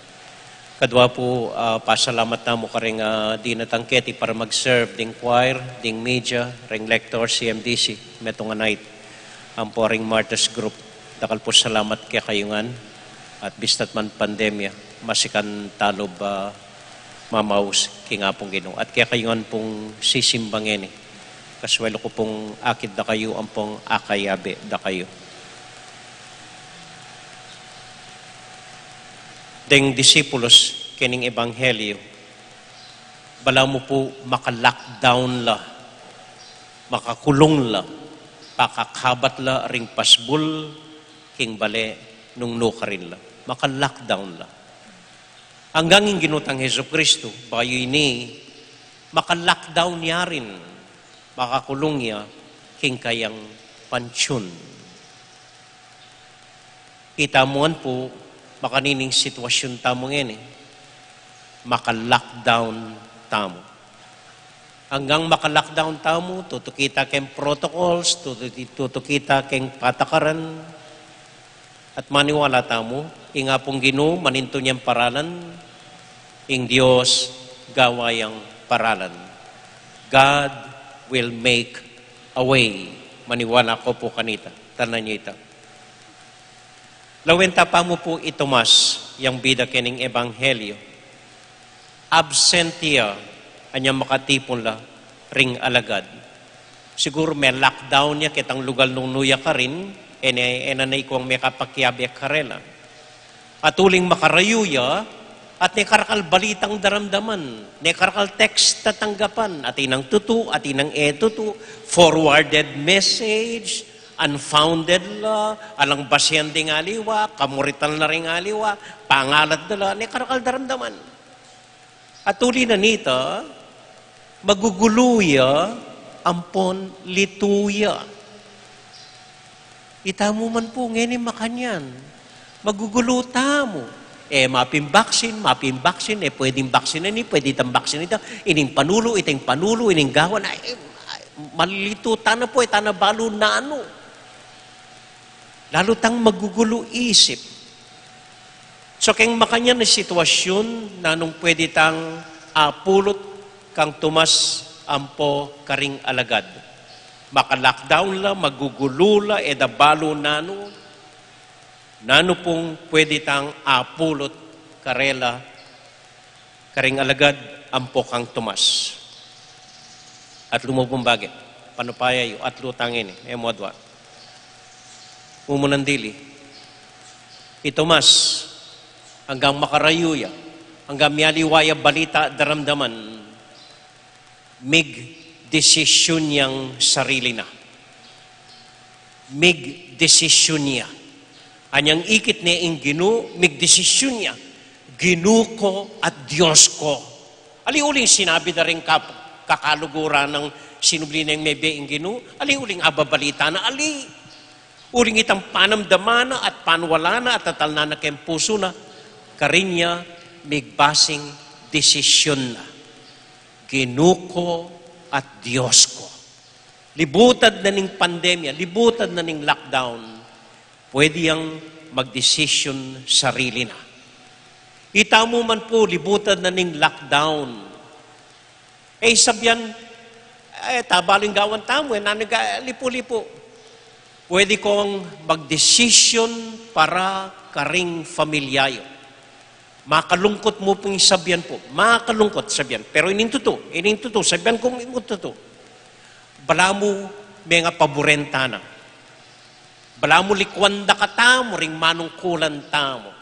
Kadua pu, ah, pasalamat tamu karing, ah, dinatang keti para mag-serve ding choir, ding media, ring lector, C M D C, metung a night, ampo ring Martyrs Group. Dakal pu salamat kekayu ngan, at bista't man pandemya, masikan talu ba mamaus king Apung Ginu. At kekayu ngan pung sisimba ngeni, kasuelu ku pung akit da kayu ampong akayabe da kayu. Deng disipulus kening ebanghelyo, balamu pu maka-lockdown la, makakulung la, pakakabat la ring pasbul king bale nung nukarin la. Maka-lockdown la. Anggang ing Ginu tang Jesucristo, bayu ini, maka-lockdown ya rin, makakulung ya king kayang pansiyun. Ita mu ngan pu, makanining sitwasyun tamu ngeni, maka-lockdown tamu. Anggang maka-lockdown tamu, tutuki ta keng protocols, tutu-, tutuki ta keng patakaran, at maniwala tamu, ing Apung Ginu, manintu niyang paralan, ing Dios, gawa yang paralan. God will make a way. Maniwala ko pu kanita, tanan yu ita. Lawen ta pa mu pu i Tomas, yang bida kening ebanghelyo. Absent ya, anya makatipun la ring alagad. Siguru me-lockdown ya ketang lugal nung nu ya karin, e na, e na ikwang mekapakiabe karela. At uling makarayu ya, at ne karakal balitang daramdaman, ne karakal text tatanggapan, atin nang tutu, atin nang e tutu, forwarded message, unfounded la, alang basian ding aliwa, kamuritan la ring aliwa, pangalat da la, ne karakal daramdaman. At uli na nita, magugulu ya ampon litu ya. Itamu man pu ngeni makanyan. Magugulu tamu. E, mapin baksin, mapin baksin, e, pwedeng baksin ini, pwede itang baksin ita, ining panulu, iting panulu, ining gawan, ay, ay, malilitu tana pu, e, tana balu nanu. Lalu tang magugulu isip. So, keng makanyan a sitwasyun, nanung pwede tang apulut kang Tomas ampo karing alagad? Maka-lockdown la, magugulu la, e da balu nanu, nanu pung pwede tang apulut karela karing alagad ampo kang Tomas? Atlu mu pung bage, panupaya yu, atlu tang ini, e mu adwa. Mumunan dili, i Tomas, anggang makarayu ya, anggang mialiwa ya balita daramdaman, migdesisyun yang sarili na. Migdesisyun ya. Anyang ikit ne ing Ginu, migdesisyun ya. Ginu ko at Dios ko. Ali uling sinabi da ring kap-, kakaluguran nang sinubli neng mebie ing Ginu, ali uling ababalita na, ali uling itang panamdaman na at panwala na at tatalnan na keng pusu na, karin ya migbasing desisyun na. Ginu ko at Dios ko. Libutad na ning pandemya, libutad na ning lockdown, pwede yang magdesisyun sarili na. Itamu man pu, libutad na ning lockdown. E, sabian, e, tabalu ing gawan tamu, e, nanu ga, lipu-lipu. Pwede kong magdesisyun para karing familia yu. Makalungkot mu pung sabian pu. Makalungkot sabian. Pero ining tutu, ining tutu, sabian kung ining tutu. Balamu mengapaburen tana. Balamu likuan da katamu ring manungkulan tamu.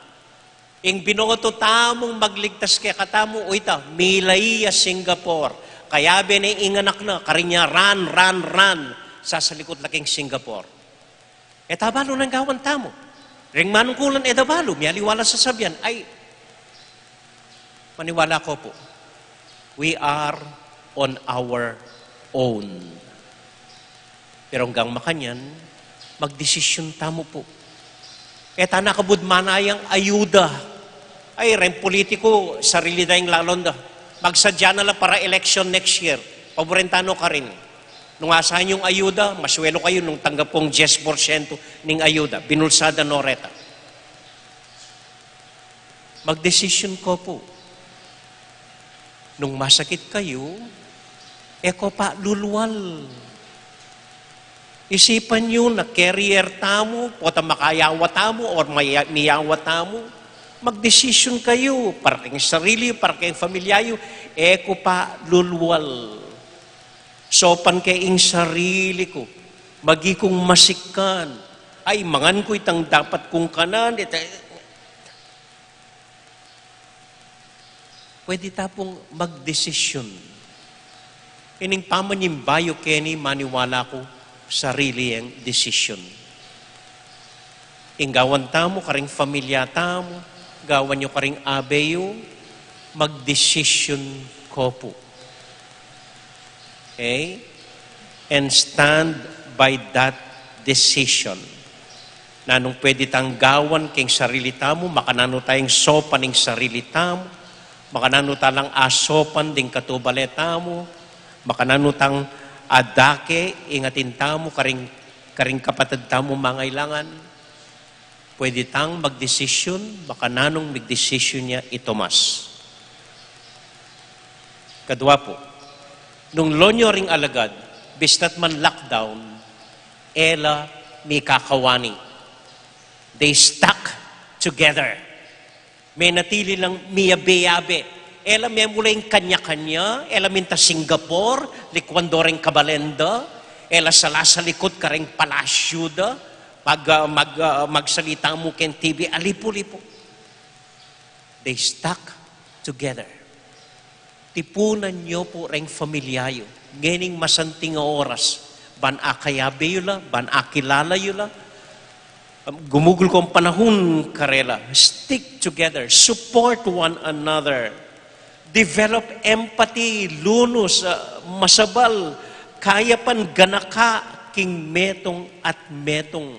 Ing binoto tamung magligtas kekatamu, o ita, milai ya Singapore. Kayabe ne ing anak na, karin ya ran, ran, ran, sasalikut la king Singapore. E tabalu nang gawan tamu. Ring manungkulan e da balu, mialiwa la sasabian, ay, maniwala ko pu, we are on our own. Pero anggang makanyan, magdesisyun tamu pu. E tana kabud manayang ayuda. Ay, reng pulitiku, sarili da ing lalon da. Magsadya na la para election next year. Paburen tanu karin. Nung asahan yung ayuda, masuelo kayu nung tanggap kong dyes porsyento ning ayuda. Binulsa da no reta. Magdesisyun ko pu. Nung masakit kayu, e ko pa lulwal. Isipan yu na carrier tamu, pota makayawa tamu, or maya-, miyawa tamu, magdesisyun kayu, para keng sarili, para keng familia yu, e ko pa lulwal. Saupan ke ing sarili ku, maging kung masikan. Ay, mangan ku itang dapat kung kanan, ita-, pwede ta pung magdesisyun. Ining pamanyimbayu keni, maniwala ku, sarili yang desisyun. Ing gawan tamu, karing familia tamu, gawan yu karing abe yu, magdesisyun ko pu. Okay? And stand by that decision. Nanung pwede tang gawan king sarili tamu, makananu tayang saupan ing sarili tamu, makananu ta lang asaupan ding katubale tamu, makananu tang adake ing atin tamu karing, karing kapatad tamu mangailangan. Pwede tang magdesisyun, makananung migdesisyun ya i Tomas. Kadwa pu, nung lonyo ring alagad, bista't man lockdown, e la mikakawani. They stuck together. Menatili lang miyabe-yabe. E la memula ing kanya-kanya, e la minta Singapore, likuan do ring kabalen da, e la sala salikut karing palasyu da, mag, ah, mag, ah, magsalita mu keng T V, alipu-lipu. They stuck together. Tipunan yu pu reng familia yu ngening masanting a oras, ban akayabe yu la, ban akilala yu la. Gumugul kong panahun karela. Stick together, support one another, develop empathy, lunus, ah, masabal, kayapan, ganaka king metung at metung.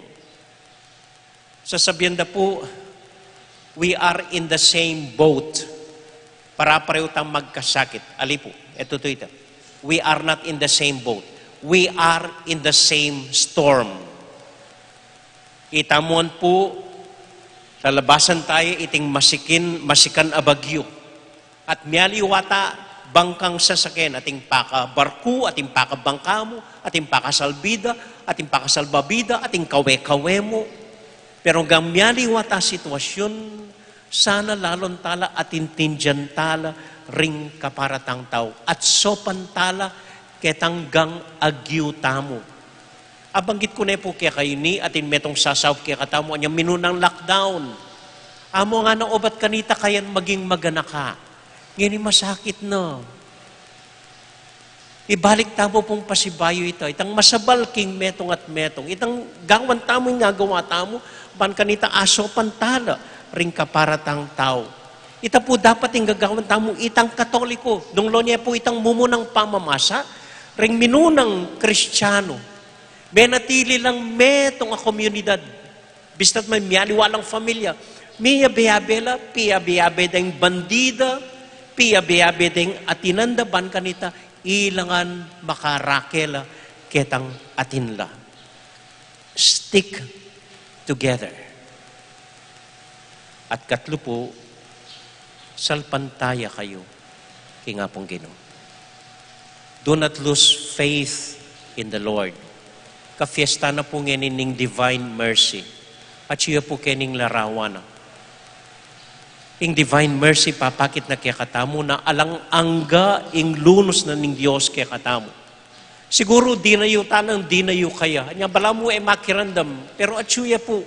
Sasabian da pu, "We are in the same boat." Para-pareho tang magkasakit. Ali pu, e tutu ita. We are not in the same boat. We are in the same storm. Itamu pu, lalabasan taya iting masikin, masikan a bagyu. At mialiwa ta bangkang sasakyan, ating pakabarku, ating pakabangka mu, ating pakasalbida, ating pakasalbabida, ating kawe-kawe mu. Pero anggang mialiwa ta sitwasyun, sana lalon tala atintindian tala ring kaparatang tau at saupan tala ketang gang agyu tamu. Abanggit ku ne pu kekayu ini, atin metung sasaup kekatamu, anyang minunang lockdown. Amu ngana, obat kanita kayan maging maganaka. Ngeni masakit na. Ibalik tamu pung pasibayu ita, itang masabal king metung at metung, itang gawan tamu ing agawa tamu, ban kanita asaupan tala ring kaparatang tau. Ita pu dapat ing gagawan tamu, itang Katoliko, nung lo ne pu itang mumunang pamamasa, ring minunang Kristiano, menatili lang metung a komunidad, bista't may mialiwa lang familia, miyabe-abe la, piyabe-abe deng bandi da, piyabe-abe deng atinan da, ban kanita ilangan makarake la ketang atin la. Stick together. At katlu pu, salpantaya kayu king Apung Ginu. Do not lose faith in the Lord. Kafiesta na pu ngeni ning Divine Mercy. Atyu ya pu kening larawan na. Ing Divine Mercy, papakit na kekatamu na alang angga ing lunus na ning Dios kekatamu. Siguru dinayu ta nang dinayu kaya. Anya balamu e makiramdam. Pero atyu ya pu,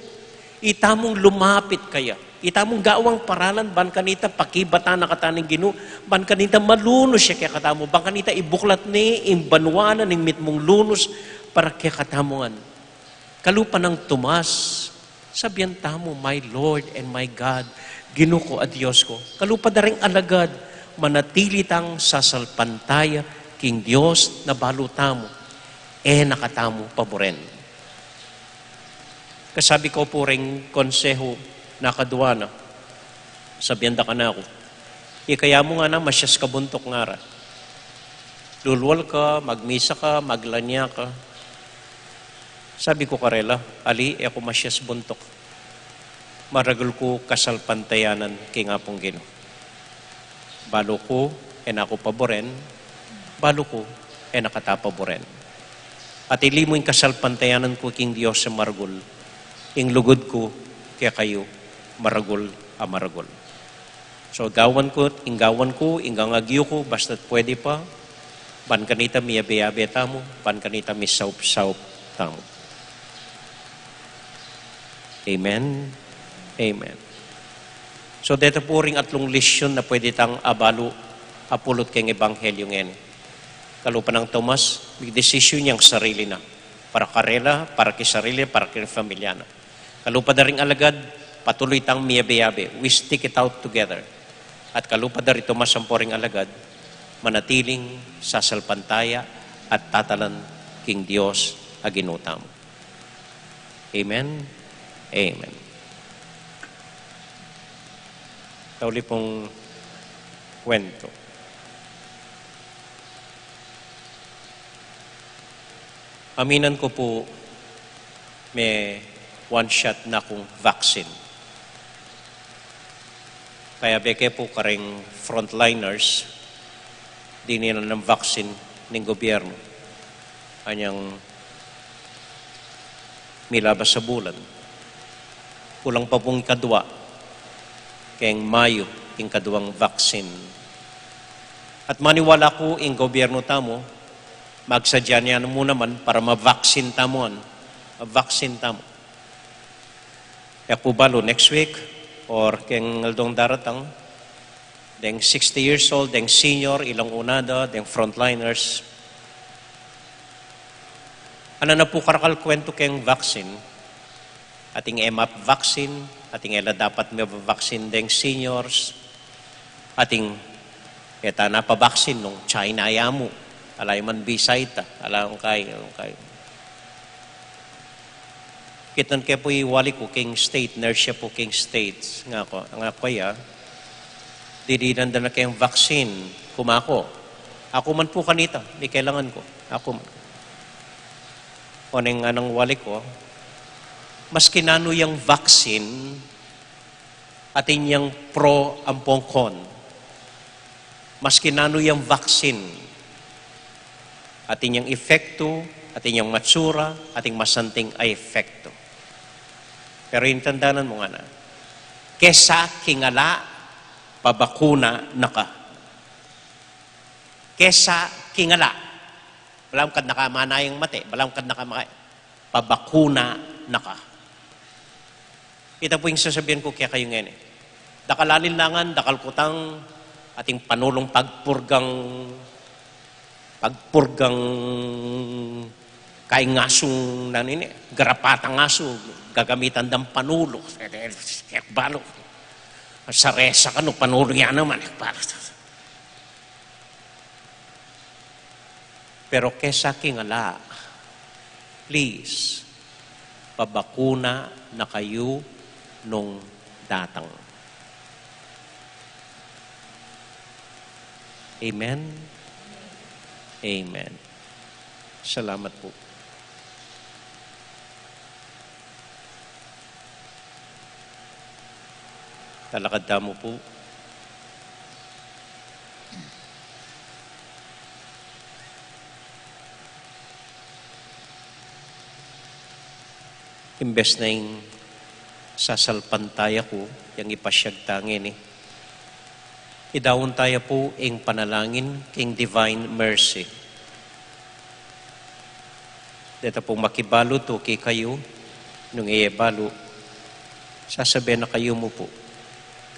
itamung lumapit kaya. Itamung gawang paralan ban kanita pakibatan na kata ning Ginu, ban kanita malunus ya kekatamu, ban kanita ibuklat ne ing banua na ning mitmung lunus para kekatamu ngan. Kalupa nang Tomas, sabian tamu, "My Lord and my God, Ginu ku at Dios ku." Kalupa da ring alagad, manatili tang sasalpantaya king Dios na balu tamu, e na katamu paburen. Kasabi ku pu ring konsehu na kadua na, sabian da kanaku, "Ikaya mu ngana masias ka buntuk," ngara. "Lulwal ka, magmisa ka, maglania ka." Sabi ku karela, "Ali, e ku masias buntuk. Maragul ku kasalpantayanan king Apung Ginu. Balu ku, e na ku paburen, balu ku, e na kata paburen. At ilimu ing kasalpantayanan ku king Dios a maragul, ing lugud ku kekayu maragul a maragul." So, gawan ku, ing gawan ku, ing gang agyu ku, basta't pwede pa, ban kanita miyabe-yabe tamu, ban kanita misaup-saup tamu. Amen. Amen. So, deta pu ring atlung lesyon na pwede tang abalu a pulut keng ebanghelyu ngeni. Kalupa nang Tomas, migdesisyon yang sarili na. Para karela, para king sarili, para king familia na. Kalupa da ring alagad, patuloy tang miyabe-yabe. We stick it out together. At kalupa da ri Tomas ampo ring alagad, manatiling sasalpantaya at tatalan king Dios a Ginu tamu. Amen. Amen. Tauli pung kwento. Aminan ku pu, me one shot na kung vaccine. Kayabe ke pu kareng frontliners, dininan nang vaccine ning gobyerno. Anyang milabas a bulan. Kulang pa pung kadwa keng mayu ing kaduang vaccine. At maniwala ku ing gobyerno tamu, magsadya ne mu naman para ma-vaccine tamu, an, ma-vaccine tamu. E ku balu next week or keng aldong daratang, deng sixty years old, deng senior, ilang unada, deng frontliners. Ana na pu karakal kuwentu keng vaccine? Ating e mapa-vaccine, ating e la dapat meva-vaccine deng seniors, ating e ta na pa-vaccine nung China ya mu, ala ya man bisa ita, ala ung kai, ung kai. Kitnan ke pu i wali ku king state, nurse ya pu king state, ngaku, ngaku ya, didinan da na keng vaccine, kumaku. Aku man pu kanita, mikailangan ku. Aku man. Oneng nganang wali ku, maski nanu yang vaccine, atin yang pro ampong con. Maski nanu yang vaccine, atin yang epektu, atin yang matsura, atin masanting a epektu. Pero intandanan mu ngana, kesa king ala, pabakuna na ka. Kesa king ala. Balamu kang nakamanayang mate, balamu kang nakama-, pabakuna na ka. Ita pu ing sasabian ku kekayu ngeni. Dakal alinlangan, dakal kutang, ating panulung pagpurgang, pagpurgang kaing asung nanini, garapatang asu, gagamitan dang panulu, balu. Sa resa kanu, panulu ya naman, balu. Pero kesa king ala, please, pabakuna na kayu nung datang. Amen? Amen. Salamat pu. Talakad tamu pu. Imbes na ing sasalpantaya ku, yang ipasyag ta ngeni, idaun taya pu ing panalangin king Divine Mercy. Deta pung makibalu tuki kayu, nung e ye balu, sasabe na kayu mu pu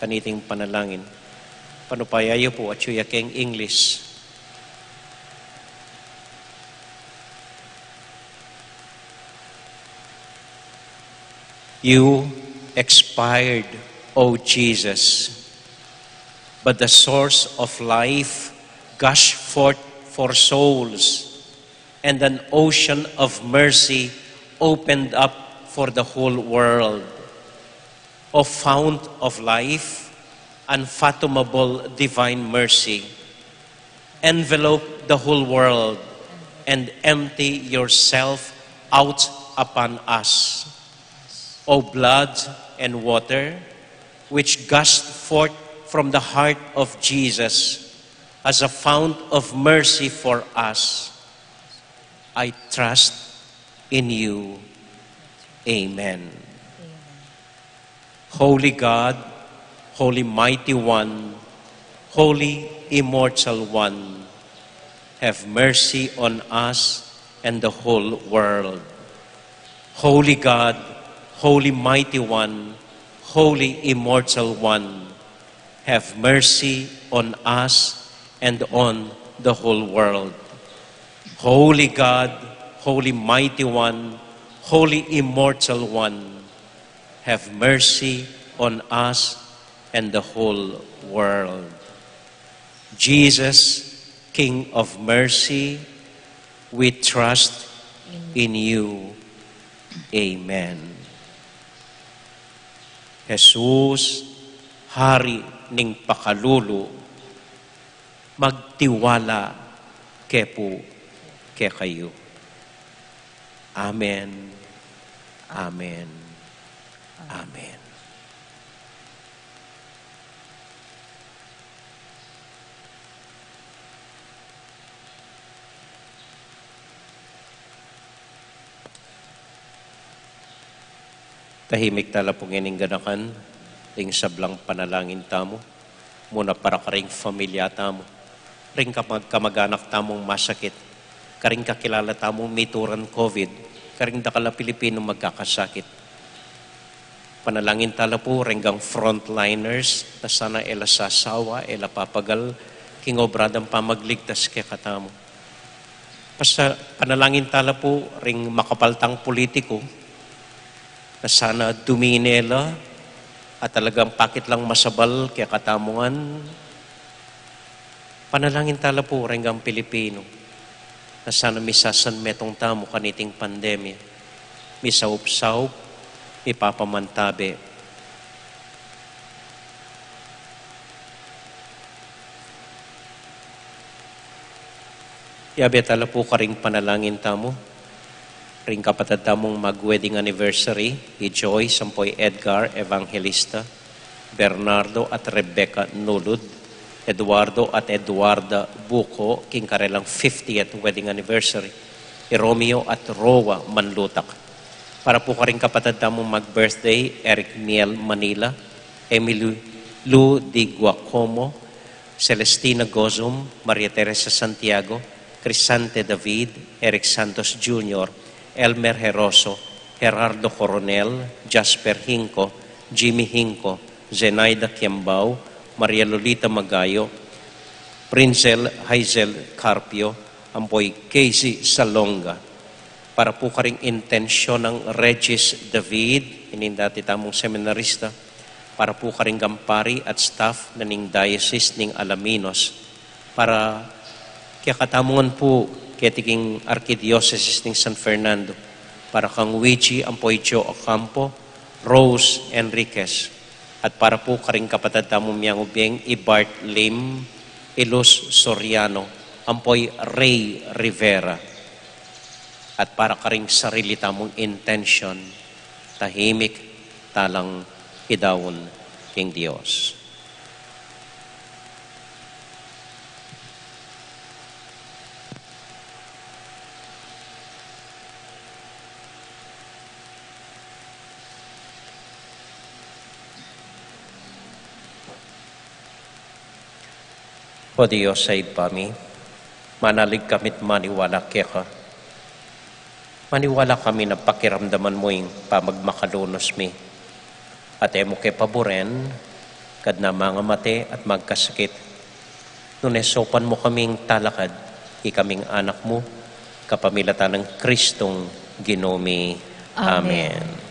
kaniting panalangin. Panupaya yu pu, atyu ya keng English. You expired, O Jesus, but the source of life gushed forth for souls, and an ocean of mercy opened up for the whole world. O fount of life, unfathomable divine mercy, envelope the whole world and empty yourself out upon us. O blood and water, which gushed forth from the heart of Jesus as a fount of mercy for us, I trust in you. Amen. Holy God, Holy Mighty One, Holy Immortal One, have mercy on us and the whole world. Holy God, Holy Mighty One, Holy Immortal One, have mercy on us and on the whole world. Holy God, Holy Mighty One, Holy Immortal One, have mercy on us and the whole world. Jesus, King of mercy, we trust in you. Amen. Jesus, Hari ning pakalulu, magtiwala ke pu kekayu. Amen. Amen. Amen. Tahimik tala pu ngening ganakan, ing sablang panalangin tamu, muna para karing familia tamu, ring kamag-, kamag-anak tamung masakit, karing kakilala tamung mituran COVID, karing dakal a Pilipinung magkakasakit. Panalangin tala pu reng frontliners na sana e la sasawa, e la papagal king obra dang pamagligtas kekatamu. Pasa-, panalangin tala pu ring makapaltang pulitiku na sana dumine la at talagang pakit lang masabal kekatamu ngan. Panalangin tala pu reng Pilipinu na sana misasanmetung tamu kaniting pandemya, misaup-saup, mipapamantabe. Yabe tala pu karing panalangin tamu ring kapatad tamung mag-wedding anniversary, i Joyce ampo i Edgar Evangelista, Bernardo at Rebecca Nulud, Eduardo at Eduarda Buco, king karelang fiftieth wedding anniversary, i Romeo at Roa Manlutak. Para pu karing kapatad tamung mag-birthday, Eric Miel Manila, Emily Lu di Guacomo, Celestina Gozum, Maria Teresa Santiago, Crisante David, Eric Santos Junior, Elmer Heroso, Gerardo Coronel, Jasper Hinco, Jimmy Hinco, Zenaida Kiambao, Maria Lolita Magayo, Prinzel Hazel Carpio, ampo i Casey Salonga. Para pu karing intensyon nang Regis David, ining dati tamung seminarista, para pu karing pari at staff na ning Diocese ning Alaminos, para kekatamu ngan pu keti king Arkidiosesis ning San Fernando, para kang Luigi ampo i Joe Ocampo, Rose Enriquez, at para pu karing kapatad tamung miangubieng i Bart Lim, i Luz Soriano, ampo i Ray Rivera. At para karing sarili tamung intensyon, tahimik talang idaun king Dios. O Dios a Ibpa mi, manalig kami't maniwala keka. Maniwala kami na pakiramdaman mu ing pamagmakalunus mi, at e mu ke paburen, kadna mangamate at magkasakit. Nune saupan mu kaming talakad, ikaming anak mu, kapamilatan nang Kristong Ginu mi. Amen. Amen.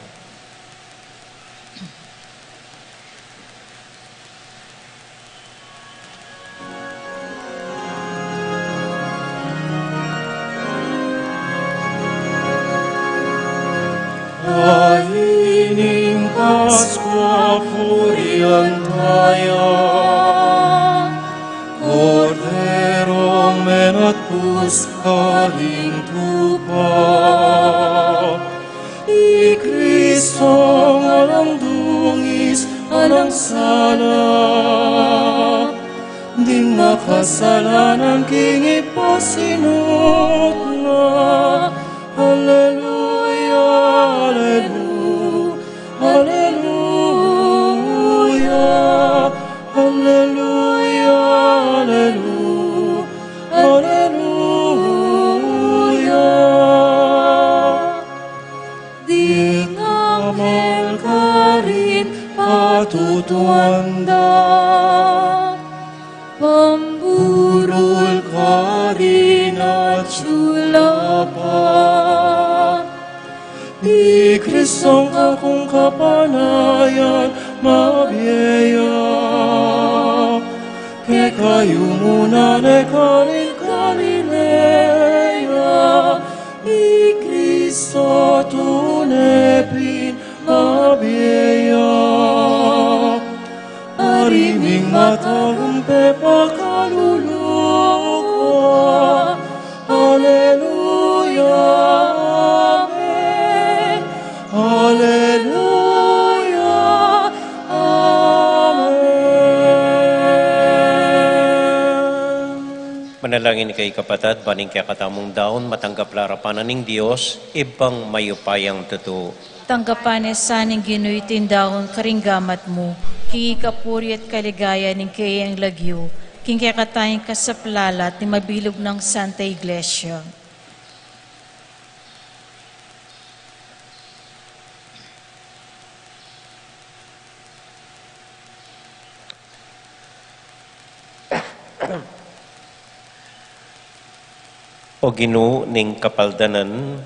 Ining Paskua purian taya, Korderong menatpus karing tupa. I Kristong alang dungis, alang sala, ding makasalanan king ipasinupul na. Aleluya, aleluya, aleluya, aleluya, aleluya, aleluya. Ding anghel karin patutuan da, pamburul karin atyu la pa. I Kristong kakung kapanayan mabie ya, kekayu mu nane karin Galilea, i Kristo tune pin mabie ya. Ari ming matagumpay pakalulu kwa. Aleluya, amen. Aleluya, amen. Manalangin kayu kapatad, ban ing kekatamung daun matanggap la arapan na ning Dios, Ibpang mayupayang tutu. Tanggapan na sa ning Ginu iting daun karing gamat mu, king ikapuri at kaligayan ning keyang lagyu, king kekatang kasaplalan at ning mabilug nang Santa Iglesia. O Ginu ning kapaldanan,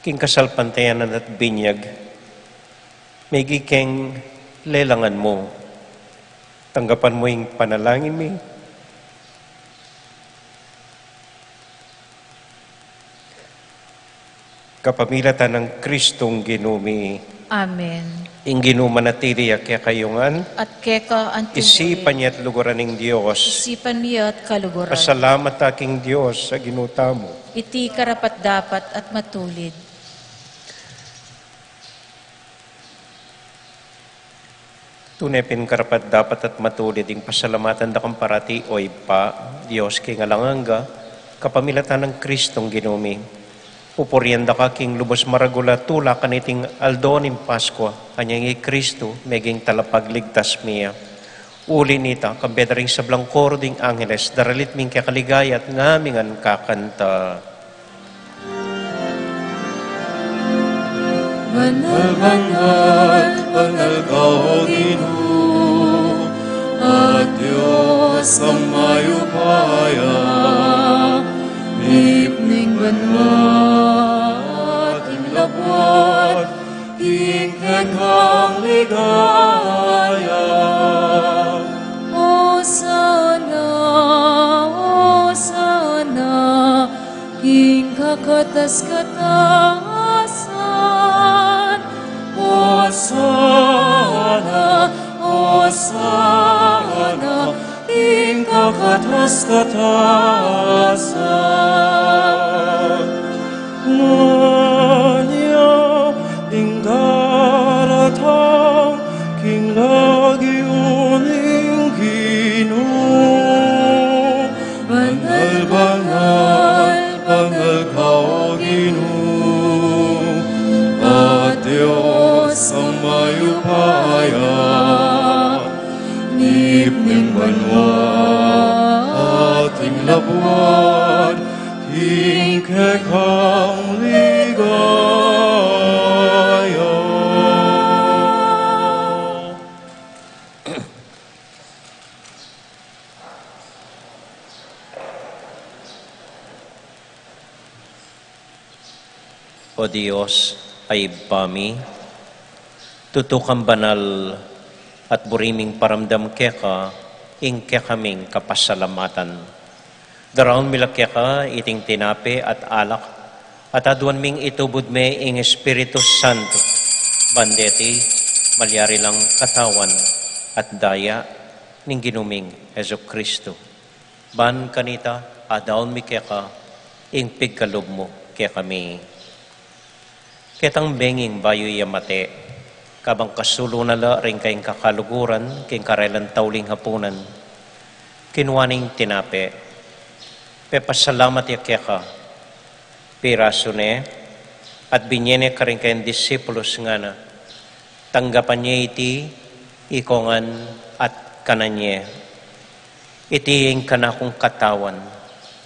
king kasalpantayanan at binyag, miging keng lelangan mu. Tanggapan mu ing panalangin mi. Kapamilatan nang Kristong Ginu mi. Amen. Ing Ginu manatili ya kekayu ngan. At keka antimurin. Isipan ya at luguran ning Dios. Isipan mi ya at kaluguran. Pasalamat ta king Dios a Ginu tamu. Iti karapat-dapat at matulid. Tune pin karapat-dapat at matulid ing pasalamatan da kang parati, O Ibpa, Dios king alang angga, kapamilatan nang Kristong Ginu mi. Pupurian da ka king lubus maragul a tula kaniting aldo ning Paskua, anyang i Kristu meging talapagligtas mi ya. Uli nita, kambe da ring sablang koro ding angeles, daralit mi ing keka ligaya at ngami ngan kakanta. Banal, banal, banal ka, O Ginu, a Dios a mayupaya, mipning banua at ing labuad king kekang ligaya. Osana, Osana, king kakatas-katasan. Osana, Osana, king kakatas-katasan. Anya ing daratang king lagyu ning Ginu. Banal, banal, banal ka, O Ginu, a Dios a mayupaya, mipning banua at ing labuad king kekang ligaya. O Dios, a Ibpa mi, tutu kang banal at buri ming paramdam keka ing kekaming kapasalamatan. Daraun mi la keka iting tinape at alak, at aduan ming itubud me ing Espiritu Santo, ban deti malyari lang katawan at daya ning Ginu ming Jesucristo. Ban kanita, adaun mi keka ing pigkalub mu kekami. Ketang benging bayu ya mate, kabang kasulu na la ring kayang kakaluguran king karelang tauling hapunan, kinua ne ing tinape, pepasalamat ya keka, pirasu ne, at binye ne karing kayang disipulus, ngana: Tanggapan ye iti ikongan at kanan ye. Iti ing kanakung katawan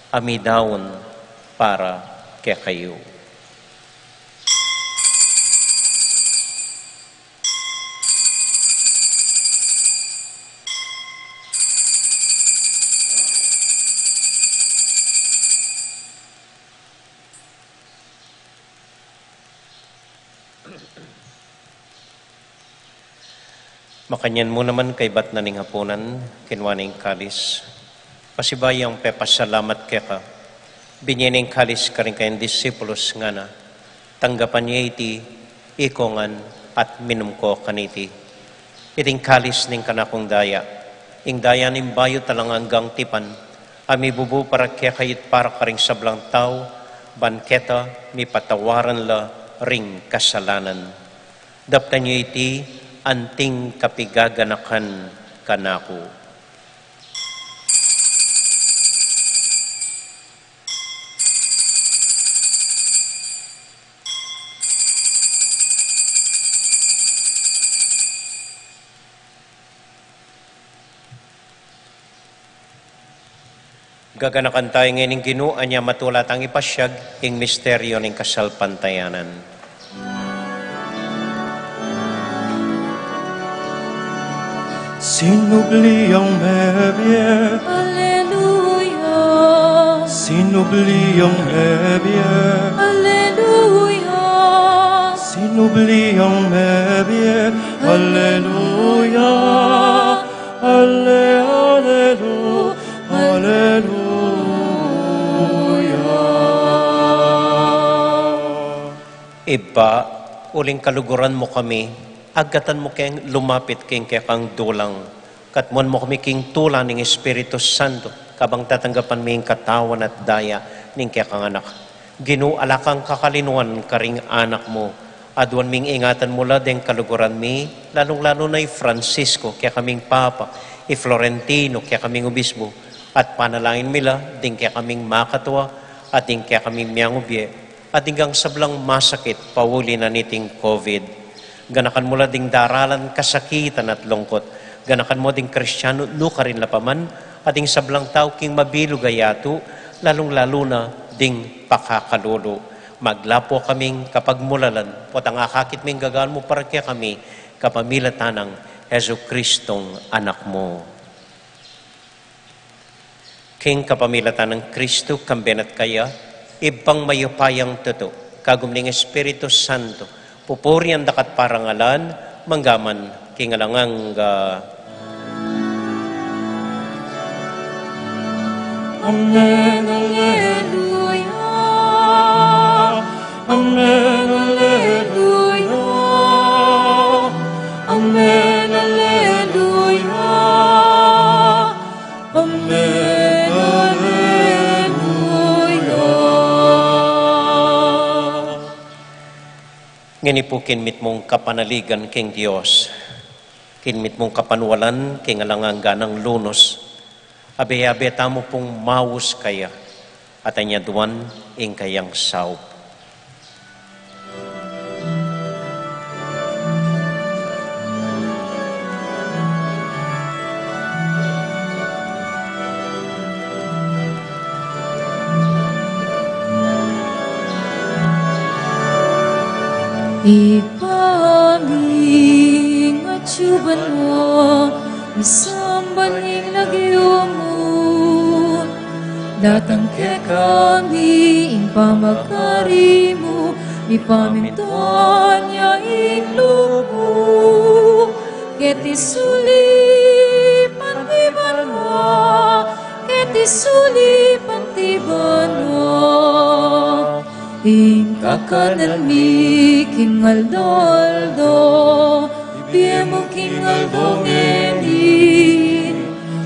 a midaun para kekayu. Makanyan mu naman kaybat na ning hapunan, kinua ne ing kalis. Pasibayu yang pepasalamat keka, binye ne ing kalis karing kayang disipulus, ngana: Tanggapan ye iti ikongan at minum ko kaniti. Iti ing kalis ning kanakung daya, ing daya ning bayu at alang anggang tipan, a mibubu para kekayu at para karing sablang tau, ban keta mipatawaran la ring kasalanan. Daptan ye iti anting kapigaganakan kanaku. Gaganakan taya ngeni ing Ginu, anya matula tang ipasyag ing misteryu ning kasalpantayanan. Sinubli yang mebie. Aleluya. Sinubli yang mebie. Aleluya. Sinubli yang mebie. Aleluya. Ale, alelu, aleluya. Ibpa, uling kaluguran mu kami, agkatan mu keng lumapit king kekang dulang. Katmuan mu kami king tula ning Espiritu Santo, kabang tatanggapan mi ing katawan at daya ning kekang Anak. Ginu, ala kang kakalinuan karing anak mu. Aduan ming ingatan mu la deng kaluguran mi, lalung-lalu na i Francisco, kekaming Papa, i Florentino, kekaming Obispo, at panalangin mi la ding kekaming makatua, at ding kekaming miangubie, at ding sablang masakit pauli na niting COVID. Ganakan mu la ding daralan kasakitan at lungkot. Ganakan mu ding Kristiano nukarin la pa man, at ding sablang tau king mabilug a yatu, lalung-lalu na ding pakakalulu. Maglapo kaming kapagmulalan, potang akakit ming gagaan mu para kekami, kapamilatan nang Jesucristong Anak mu. King kapamilatan nang Kristo, kambe na at kaya, Ibpang mayupayang tutu, kagum ning Espiritu Santo, pupurian da ka at parangalan, mangga man king alang angga. Amen, aleluya. Amen, aleluya. Amen, aleluya. Amen, aleluya. Ngeni pu kinmitmung kapanaligan king Dios, kinmitmung kapanwalan king alang angga nang lunus, abe-abe tamu pung maus kaya, at anyaduan ing kayang saup. Ibpa mi, atsu ka banua, misamban ya ing lagyu mu, datang kekami ing pamagari mu, mipamintuan ya ing lub mu keti sulip anti banua, keti sulip anti banua. Ing kakanan mi king aldo-aldo, ibie mu king aldo ngeni,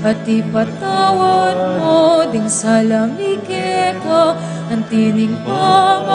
at ipatawad mu ding sala mi keka, anti ning pama